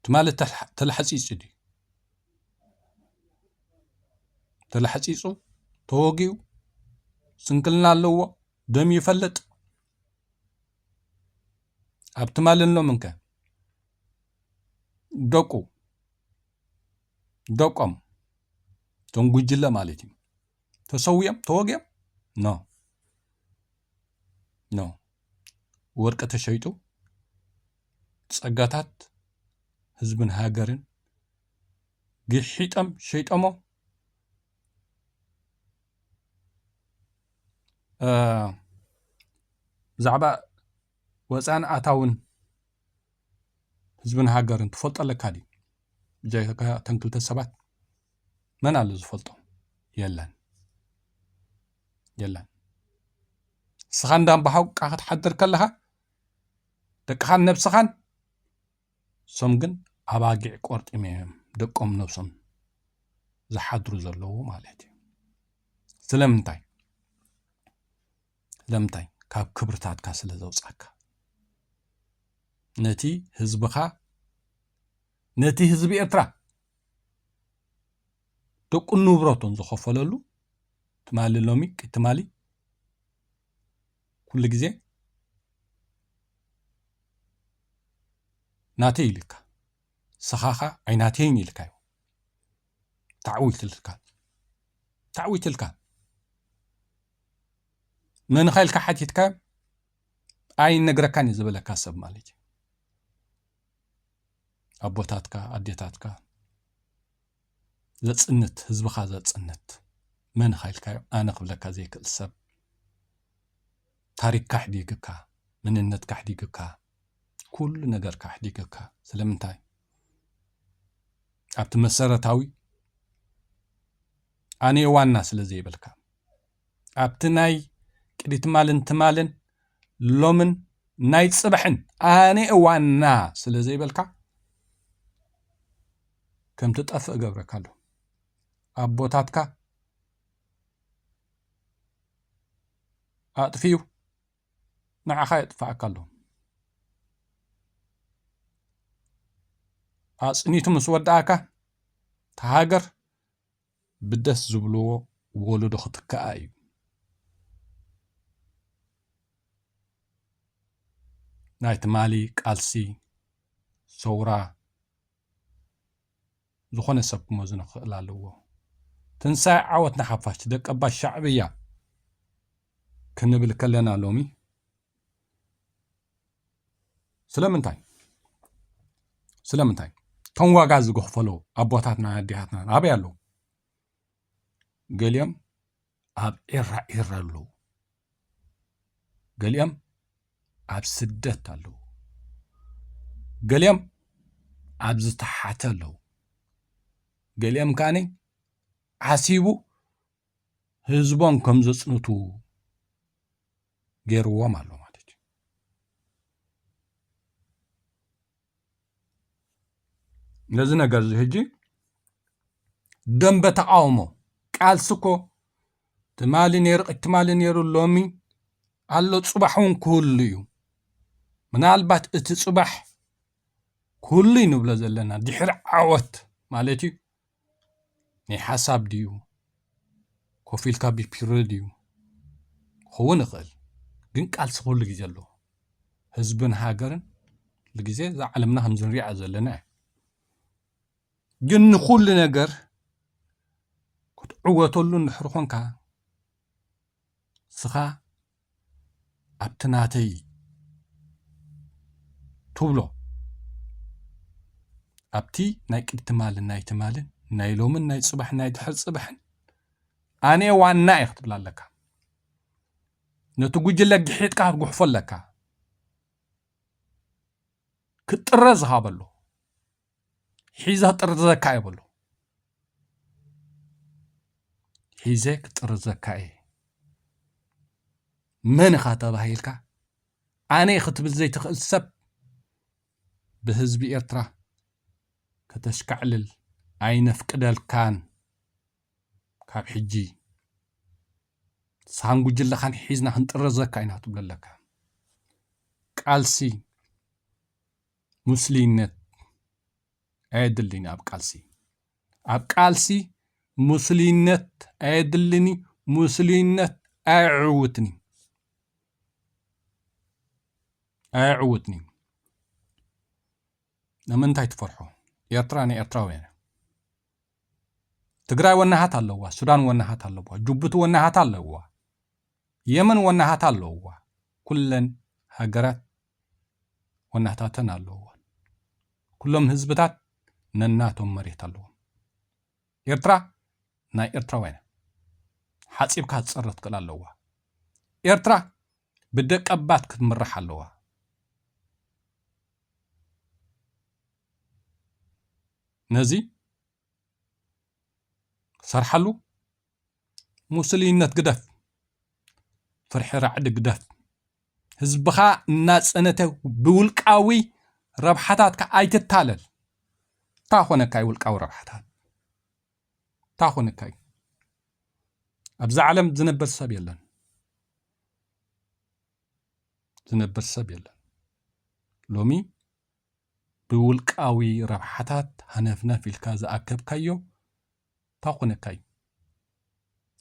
ትማሊ ተልሓ-፣ ተላሕጺጹ ድዩ? ተላሕጺጹ፣ ተወጊኡ፣ ስንክልና ኣለዎ፣ ደም ይፈልጥ። ኣብ ትማልን ሎምን ከ ደቁ፣ ደቆም፣ እቶም ጉጅለ ማለት እዩ፣ ተሰዊኦም፣ ተወጊኦም? ኖ። ኖ። ወርቂ ተሸይጡ፣ ጸጋታት ህዝብን ሃገርን ግሒጦም ሸይጦሞ። እ፣ ብዛዕባ ወፃእን ኣታውን ህዝብን ሃገርን ትፈልጦ ኣለካ ድዩ? ብጀካ እተን ክልተ ሰባት መን ኣሎ ዝፈልጦ? የለን። የለን። ንስኻ እንዳ እምባሓውቃ ክትሓድር ከለኻ፣ ደቅኻን ነብስኻን፣ እሶም ግን ኣባጊዕ ቆርጢም እዮም ደቆም ነብሶም ዝሓድሩ ዘለዉ ማለት እዩ። ስለምንታይ? ስለምንታይ? ካብ ክብርታትካ ስለ ዘውጻካ። ነቲ ህዝብኻ፣ ነቲ ህዝቢ ኤርትራ ደቁን ንብረቱን ዝኸፈለሉ ትማሊ ሎሚ፣ ትማሊ ኩሉ ግዜ ናተይ ኢልካ፣ ስኻኻ ኣይናተይን ኢልካዮ። ታዕዊትልካ። ታዕዊትልካ። መንኻ ኢልካ ሓቲትካ ኣይነግረካን እዩ ዝበለካ ሰብ ማለት እዩ። ኣቦታትካ፣ ኣዴታትካ ዘጽንት፣ ህዝብኻ ዘጽንት፣ መንኻ ኢልካዮ ኣነ ክብለካ ዘይክእል ሰብ፣ ታሪኽካ ኣሕዲግካ፣ መንነትካ ኣሕዲግካ፣ ኩሉ ነገርካ ኣሕዲግካ። ስለምንታይ? ኣብቲ መሰረታዊ ኣነ ዋና ስለ ዘይበልካ፣ ኣብቲ ናይ ቅድሚ ትማልን ትማልን ሎምን ናይ ጽባሕን ኣነ ዋና ስለ ዘይበልካ፣ ከም ትጠፍእ እገብረካ ኣለኹ። ኣቦታትካ ኣጥፊኡ ንዓኻ የጥፍኣካ ኣሎ። ኣጽኒቱ ምስ ወድኣካ፣ እታ ሃገር ብደስ ዝብልዎ ወለዶ ክትክኣ እዩ። ናይ ትማሊ ቃልሲ፣ ሰውራ፣ ዝኾነ ሰብ ክመዝኖ ክኽእል ኣለዎ። ትንሳኤ ዓወት ንሓፋሽ፣ ደቀባት ሻዕብያ ክንብል ከለና ሎሚ ስለምንታይ? ስለምንታይ? እቶም ዋጋ ዝኸፈሉ ኣቦታትና ኣዴታትና ኣበይ ኣለዉ? ገሊኦም ኣብ ዒራ ዒራ ኣለዉ። ገሊኦም ኣብ ስደት ኣለዉ። ገሊኦም ኣብ ዝተሓተ ኣለዉ። ገሊኦም ከኣኒ ዓሲቡ ህዝቦም ከም ዘጽንቱ ገይርዎም ኣሎ ማለት እዩ። ነዚ ነገር እዚ ሕጂ ደንበ ተቃውሞ፣ ቃልሲ እኮ ትማሊ ነይሩ፣ ቅድሚ ትማሊ ነይሩ፣ ሎሚ ኣሎ፣ ጽባሕ እውን ክህሉ እዩ። ምናልባት እቲ ጽባሕ ክህሉ እዩ ንብሎ ዘለና ድሕሪ ዓወት ማለት እዩ። ናይ ሓሳብ ድዩ? ኮፍ ኢልካ ብፒሮ ድዩ? ክኸውን ይኽእል። ግን ቃልሲ ኩሉ ግዜ ኣለዎ። ህዝብን ሃገርን ኩሉ ግዜ እዛ ዓለምና ከምዚ ንሪኣ ዘለና እያ። ግን ንኹሉ ነገር ክትዕወተሉ እንድሕር ኾንካ፣ ንስኻ ኣብቲ ናተይ ትብሎ፣ ኣብቲ ናይ ቅድሚ ትማልን ናይ ትማልን፣ ናይ ሎምን ናይ ጽባሕን ናይ ድሕሪ ጽባሕን ኣነ ዋና እየ ክትብል ኣለካ። ነቲ ጉጅለ ግሒጥካ ክትጉሕፎ ኣለካ። ክጥረዝ ኢኻ በሎ። ሒዘ ክጥርዘካ እየ በሎ። ሒዘ ክጥርዘካ እየ። መን ኢኻ ተባሂልካ፣ ኣነ ክትብል ዘይትኽእል ሰብ፣ ብህዝቢ ኤርትራ ከተሽካዕልል ኣይነፍቅደልካን። ካብ ሕጂ ንስኻን ጉጅለኻን ሒዝና ክንጥረዘካ ኢና ክትብል ኣለካ። ቃልሲ ሙስሊነት ኣየድልን እዩ። ኣብ ቃልሲ ኣብ ቃልሲ ሙስሊነት ኣየድልን እዩ። ሙስሊነት ኣየዕውትን እዩ። ኣየዕውትን እዩ። ንምንታይ ትፈርሑ? ኤርትራ ናይ ኤርትራውያን እያ። ትግራይ ወናሃት ኣለዋ፣ ሱዳን ወናሃት ኣለዋ፣ ጅቡቲ ወናሃት ኣለዋ፣ የመን ወናሃት ኣለዋ። ኩለን ሃገራት ወናሃታተን ኣለዋ። ኩሎም ህዝብታት ነናቶም መሬት ኣለዎም። ኤርትራ ናይ ኤርትራውያን እያ። ሓጺብካ ክትጸርፍ ትክእል ኣለዋ። ኤርትራ ብደቀባት ክትምራሕ ኣለዋ። ነዚ ሰርሓሉ። ሙስሊነት ግደፍ፣ ፍርሒ ራዕዲ ግደፍ። ህዝብኻ እናጸነተ ብውልቃዊ ረብሓታትካ ኣይትታለል። እንታይ ኮነካ እዩ ውልቃዊ ረብሓታት? እንታይ ኮነካ እዩ? ኣብዛ ዓለም ዝነብር ሰብ የለን። ዝነብር ሰብ የለን። ሎሚ ብውልቃዊ ረብሓታት ሃነፍነፍ ኢልካ ዝኣከብካዮ እንታይ ኮነካ እዩ?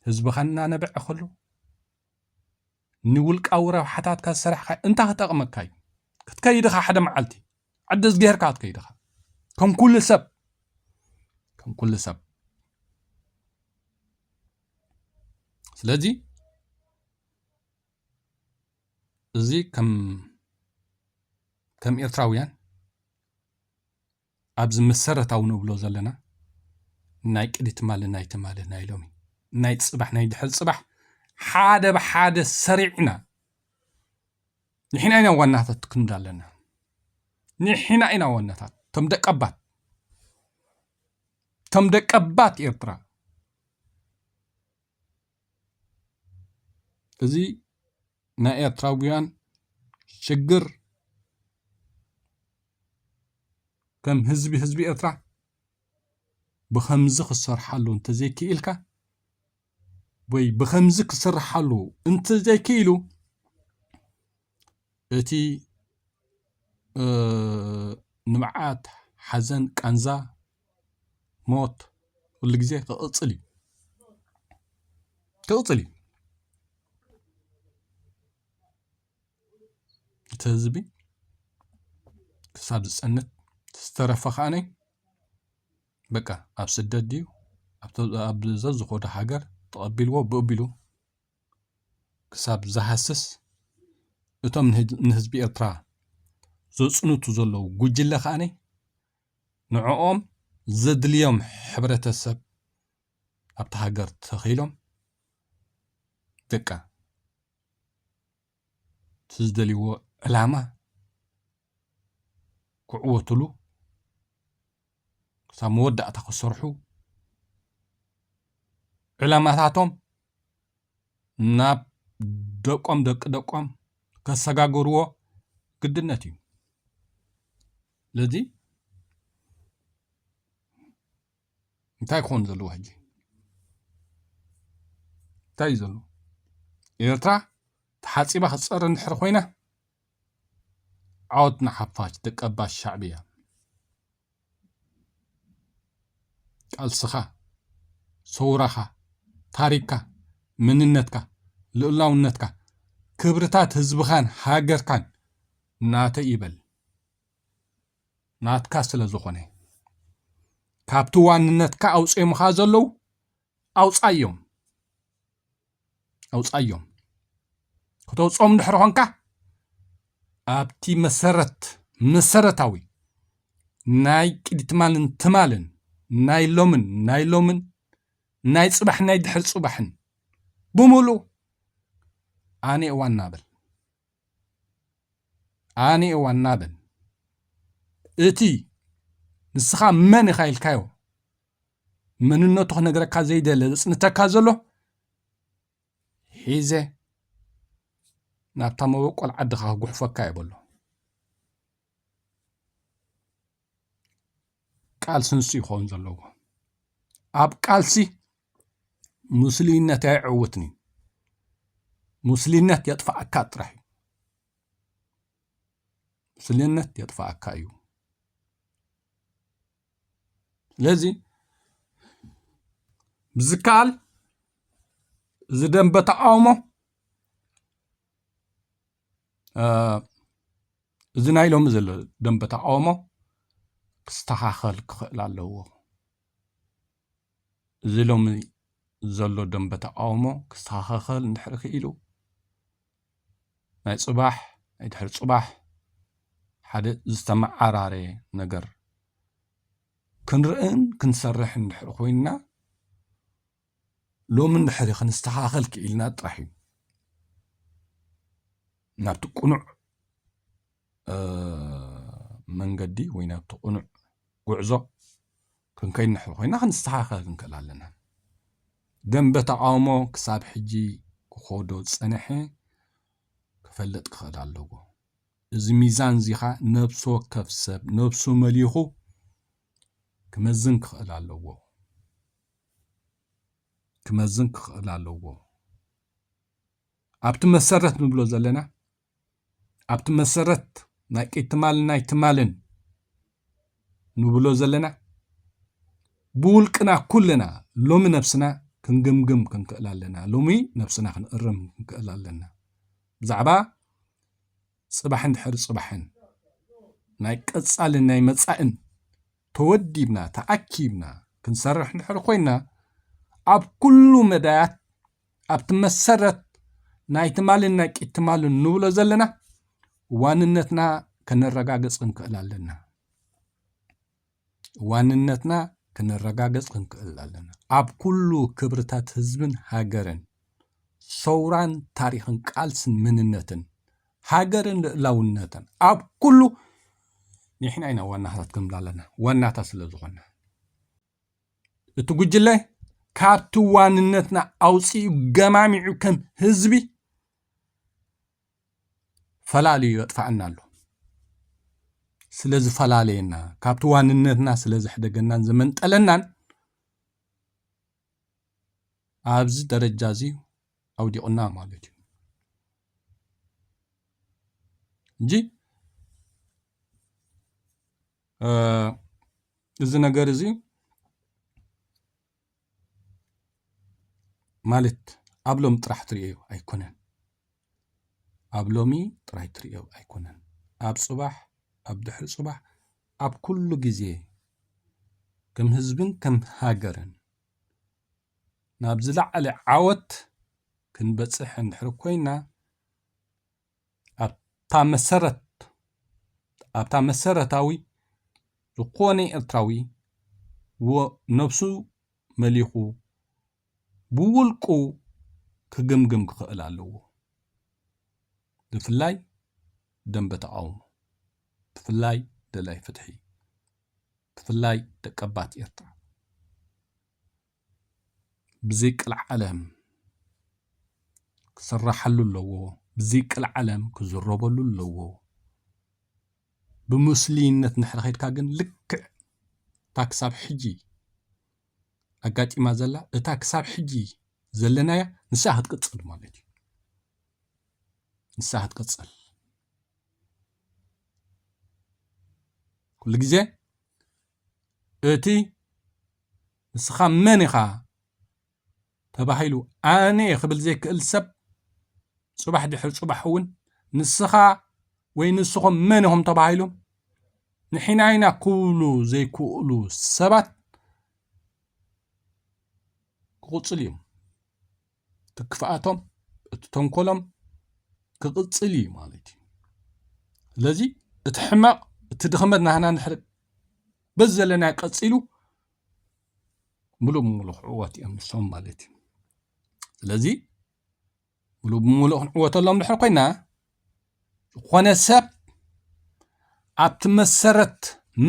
ህዝብኻ እናነበዐ ከሎ ንውልቃዊ ረብሓታትካ ዝሰራሕካ እንታይ ክጠቕመካ እዩ? ክትከይድ ኢኻ ሓደ መዓልቲ። ዓዲ ዝገርካ ክትከይድ ኢኻ። ከም ኩሉ ሰብ። ከም ኩሉ ሰብ። ስለዚ እዚ ከም፣ ከም ኤርትራውያን ኣብዚ መሰረታዊ ንብሎ ዘለና ናይ ቅድሚ ትማሊ፣ ናይ ትማሊ፣ ናይ ሎሚ፣ ናይ ጽባሕ፣ ናይ ድሕሪ ጽባሕ ሓደ ብሓደ ሰሪዕና ንሕና ኢና ዋናታት ክንብል ኣለና። ንሕና ኢና ዋናታት። እቶም ደቀባት፣ እቶም ደቀባት ኤርትራ። እዚ ናይ ኤርትራውያን ሽግር ከም ህዝቢ፣ ህዝቢ ኤርትራ ብኸምዚ ክሰርሓሉ እንተዘይክኢልካ ወይ ብኸምዚ ክስርሓሉ እንተዘይክኢሉ እቲ፣ እ፣ ንብዓት፣ ሓዘን፣ ቃንዛ፣ ሞት ኩሉ ግዜ ክቕጽል እዩ። ክቕጽል እዩ። እቲ ህዝቢ ክሳብ ዝጸንት ዝተረፈ ከኣነ በቃ ኣብ ስደት ድዩ ኣብ ተ-፣ ኣብ ዘዝኾዶ ሃገር ተቐቢልዎ ብእቢሉ ክሳብ ዝሃስስ እቶም ንህዝ-፣ ንህዝቢ ኤርትራ ዘጽንቱ ዘለዉ ጉጅለ ከኣነ ንዕኦም ዘድልዮም ሕብረተሰብ ኣብቲ ሃገር ተኺሎም በቃ እቲ ዝደልይዎ ዕላማ ክዕወትሉ ክሳብ መወዳእታ ክሰርሑ ዕላማታቶም ናብ ደቆም ደቂ ደቆም ከሰጋግርዎ ግድነት እዩ። ስለዚ እንታይ ክኾን ዘለዎ ሕጂ? እንታይ እዩ ዘሎ? ኤርትራ ተሓጺባ ክትጸሪ እንድሕር ኮይና ዓወት ንሓፋሽ ደቂ ኣባት ሻዕብያ። ቃልስኻ፣ ሰውራኻ፣ ታሪክካ፣ መንነትካ፣ ልኡላውነትካ፣ ክብርታት ህዝብኻን ሃገርካን ናተይ ይበል። ናትካ ስለ ዝኾነ ካብቲ ዋንነትካ ኣውጺኦምኻ ዘለዉ ኣውጻዮም። ኣውጻዮም። ከተውጽኦም ድሕሪ ኾንካ ኣብቲ መሰረት፣ መሰረታዊ ናይ ቅድሚ ትማልን ትማልን ናይ ሎምን ናይ ሎምን ናይ ጽባሕ ናይ ድሕሪ ጽባሕን ብምሉእ ኣነ እዋ እናበል ኣነ እዋ እናበል እቲ ንስኻ መን ኢኻ ኢልካዮ መንነቱ ክነግረካ ዘይደለ ዘጽንተካ ዘሎ ሒዘ ናብታ መበቆል ዓድኻ ክጉሕፈካ እየ በሎ። ቃልሲ ንሱ ይኸውን ዘለዎ። ኣብ ቃልሲ ሙስሊነት ኣይዕውትን እዩ። ሙስሊነት የጥፋኣካ ጥራሕ እዩ። ሙስሊነት የጥፋኣካ እዩ። ስለዚ ብዝከኣል እዚ ደንበ ተቃውሞ፣ እ፣ እዚ ናይ ሎሚ ዘሎ ደንበ ተቃውሞ ክስተኻኸል ክኽእል ኣለዎ። እዚ ሎሚ ዘሎ ደንበ ተቃውሞ ክስተኻኸል እንድሕር ክኢሉ፣ ናይ ጽባሕ፣ ናይ ድሕሪ ጽባሕ ሓደ ዝተመዓራረየ ነገር ክንርእን ክንሰርሕ እንድሕር ኮይንና፣ ሎሚ እንድሕር ክንስተኻኸል ክኢልና ጥራሕ እዩ ናብቲ ቅኑዕ፣ እ፣ መንገዲ ወይ ናብቲ ቅኑዕ ጉዕዞ ክንከይድ እንድሕር ኮይና ክንስተኻኸል ክንክእል ኣለና። ደንበ ተቃውሞ ክሳብ ሕጂ ክኸዶ ዝጸንሐ ክፈልጥ ክኽእል ኣለዎ። እዚ ሚዛን እዚ ኸኣ ነብሲ ወከፍ ሰብ ነብሱ መሊኹ ክመዝን ክኽእል ኣለዎ። ክመዝን ክኽእል ኣለዎ። ኣብቲ መሰረት ንብሎ ዘለና፣ ኣብቲ መሰረት ናይ ቅድቲ ትማልን ናይ ትማልን ንብሎ ዘለና፣ ብውልቅና ኩልና ሎሚ ነብስና ክንግምግም ክንክእል ኣለና። ሎሚ ነብስና ክንእርም ክንክእል ኣለና። ብዛዕባ ጽባሕን ድሕሪ ጽባሕን ናይ ቀጻልን ናይ መጻእን ተወዲብና፣ ተኣኪብና ክንሰርሕ እንድሕር ኮይና፣ ኣብ ኩሉ መዳያት ኣብቲ መሰረት ናይ ትማልን ናይ ቅድቲ ትማልን ንብሎ ዘለና ዋንነትና ከነረጋግጽ ክንክእል ኣለና። ዋንነትና ከነረጋግጽ ክንክእል ኣለና። ኣብ ኩሉ ክብርታት ህዝብን ሃገርን፣ ሰውራን ታሪኽን ቃልስን መንነትን፣ ሃገርን ልእላውነትን፣ ኣብ ኩሉ ንሕና ኢና ዋናታት ክንብል ኣለና። ዋናታት ስለ ዝኾንና። እቲ ጉጅለ ካብቲ ዋንነትና ኣውጺኡ ገማሚዑ ከም ህዝቢ ፈላልዩ የጥፋኣና ኣሎ። ስለ ዝፈላለየና፣ ካብቲ ዋንነትና ስለ ዘሕደገናን ዘመንጠለናን ኣብዚ ደረጃ እዚ ኣውዲቑና ማለት እዩ። እንጂ፣ እ፣ እዚ ነገር እዚ ማለት ኣብ ሎሚ ጥራሕ ትርእዮ ኣይኮነን። ኣብ ሎሚ ጥራይ ትርእዮ ኣይኮነን። ኣብ ጽባሕ፣ ኣብ ድሕሪ ጽባሕ፣ ኣብ ኩሉ ግዜ ከም ህዝብን ከም ሃገርን ናብ ዝለዓለ ዓወት ክንበጽሕ እንድሕር ኮይና፣ ኣብታ መሰረት፣ ኣብታ መሰረታዊ ዝኾነ ኤርትራዊ ወ-፣ ነብሱ መሊኹ ብውልቁ ክግምግም ክኽእል ኣለዎ። ብፍላይ ደንበ ተቃውሞ፣ ብፍላይ ደላይ ፍትሒ፣ ብፍላይ ደቀባት ኤርትራ። ብዘይ ቅልዓለም ክስራሓሉ ኣለዎ። ብዘይ ቅልዓለም ክዝረበሉ ኣለዎ። ብሙስሊነት እንድሕር ኸይድካ ግን ልክዕ እታ ክሳብ ሕጂ ኣጋጢማ ዘላ፣ እታ ክሳብ ሕጂ ዘለናያ ንሳ ክትቅጽል ማለት እዩ። ንሳ ክትቅጽል። ኩሉ ግዜ እቲ ንስኻ መን ኢኻ ተባሂሉ ኣነ እየ ክብል ዘይክእል ሰብ፣ ጽባሕ ድሕሪ ጽባሕ እውን ንስኻ ወይ ንስኹም መን ኢኹም ተባሂሎም ንሕና ኢና ክብሉ ዘይክእሉ ሰባት ክቕጽሉ እዮም። እቲ ክፍኣቶም፣ እቲ ተንኮሎም ክቕጽል እዩ ማለት እዩ። ስለዚ እቲ ሕማቕ፣ እቲ ድኽመት ናህና እንድሕር በዚ ዘለና ቀጺሉ፣ ምሉእ ብምሉእ ክዕወት እዮም ንሶም ማለት እዩ። ስለዚ ምሉእ ብምሉእ ክንዕወተሎም እንድሕር ኮይና፣ ዝኾነ ሰብ ኣብቲ መሰረት፣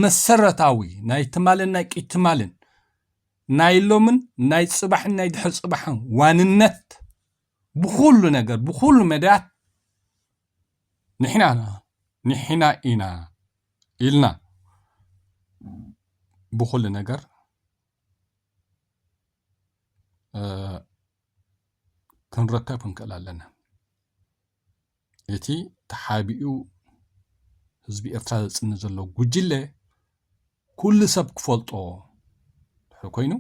መሰረታዊ ናይ ትማልን ናይ ቅድቲ ትማልን፣ ናይ ሎምን ናይ ጽባሕን ናይ ድሕሪ ጽባሕን ዋንነት ብኹሉ ነገር፣ ብኹሉ መዳያት ንሕና ኢና፣ ንሕና ኢና ኢልና ብኹሉ ነገር ክንረከብ ክንክእል ኣለና። እቲ ተሓቢኡ ህዝቢ ኤርትራ ዘጽኒ ዘሎ ጉጅለ ኩሉ ሰብ ክፈልጦ ድሕሪ ኮይኑ፣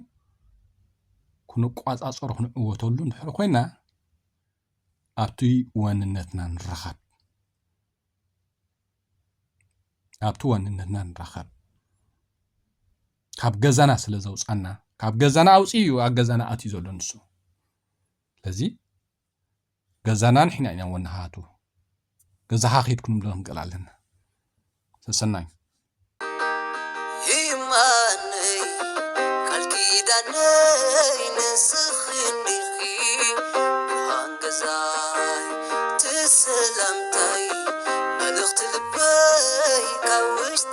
ክንቋጻጸሮ ክንዕወተሉ ድሕሪ ኮይና፣ ኣብቲ ዋንነትና ንራኸብ። ኣብቲ ዋንነትና ንራኸብ። ካብ ገዛና ስለ ዘውጻና፣ ካብ ገዛና ኣውጺኡ እዩ ኣብ ገዛና ኣትዩ ዘሎ ንሱ። ስለዚ ገዛና ንሕና ኢና ወናሃቱ። ገዛኻ ኺድ ክንብሎ ንክእል ኣለና። ሰሰናዩ። ይማነይ ቃል ኪዳነይ ንስኺ እንዲኺ ብርሃን ገዛይ ትሰላምታይ መልእኽቲ ልበይ ካብ ውሽጢ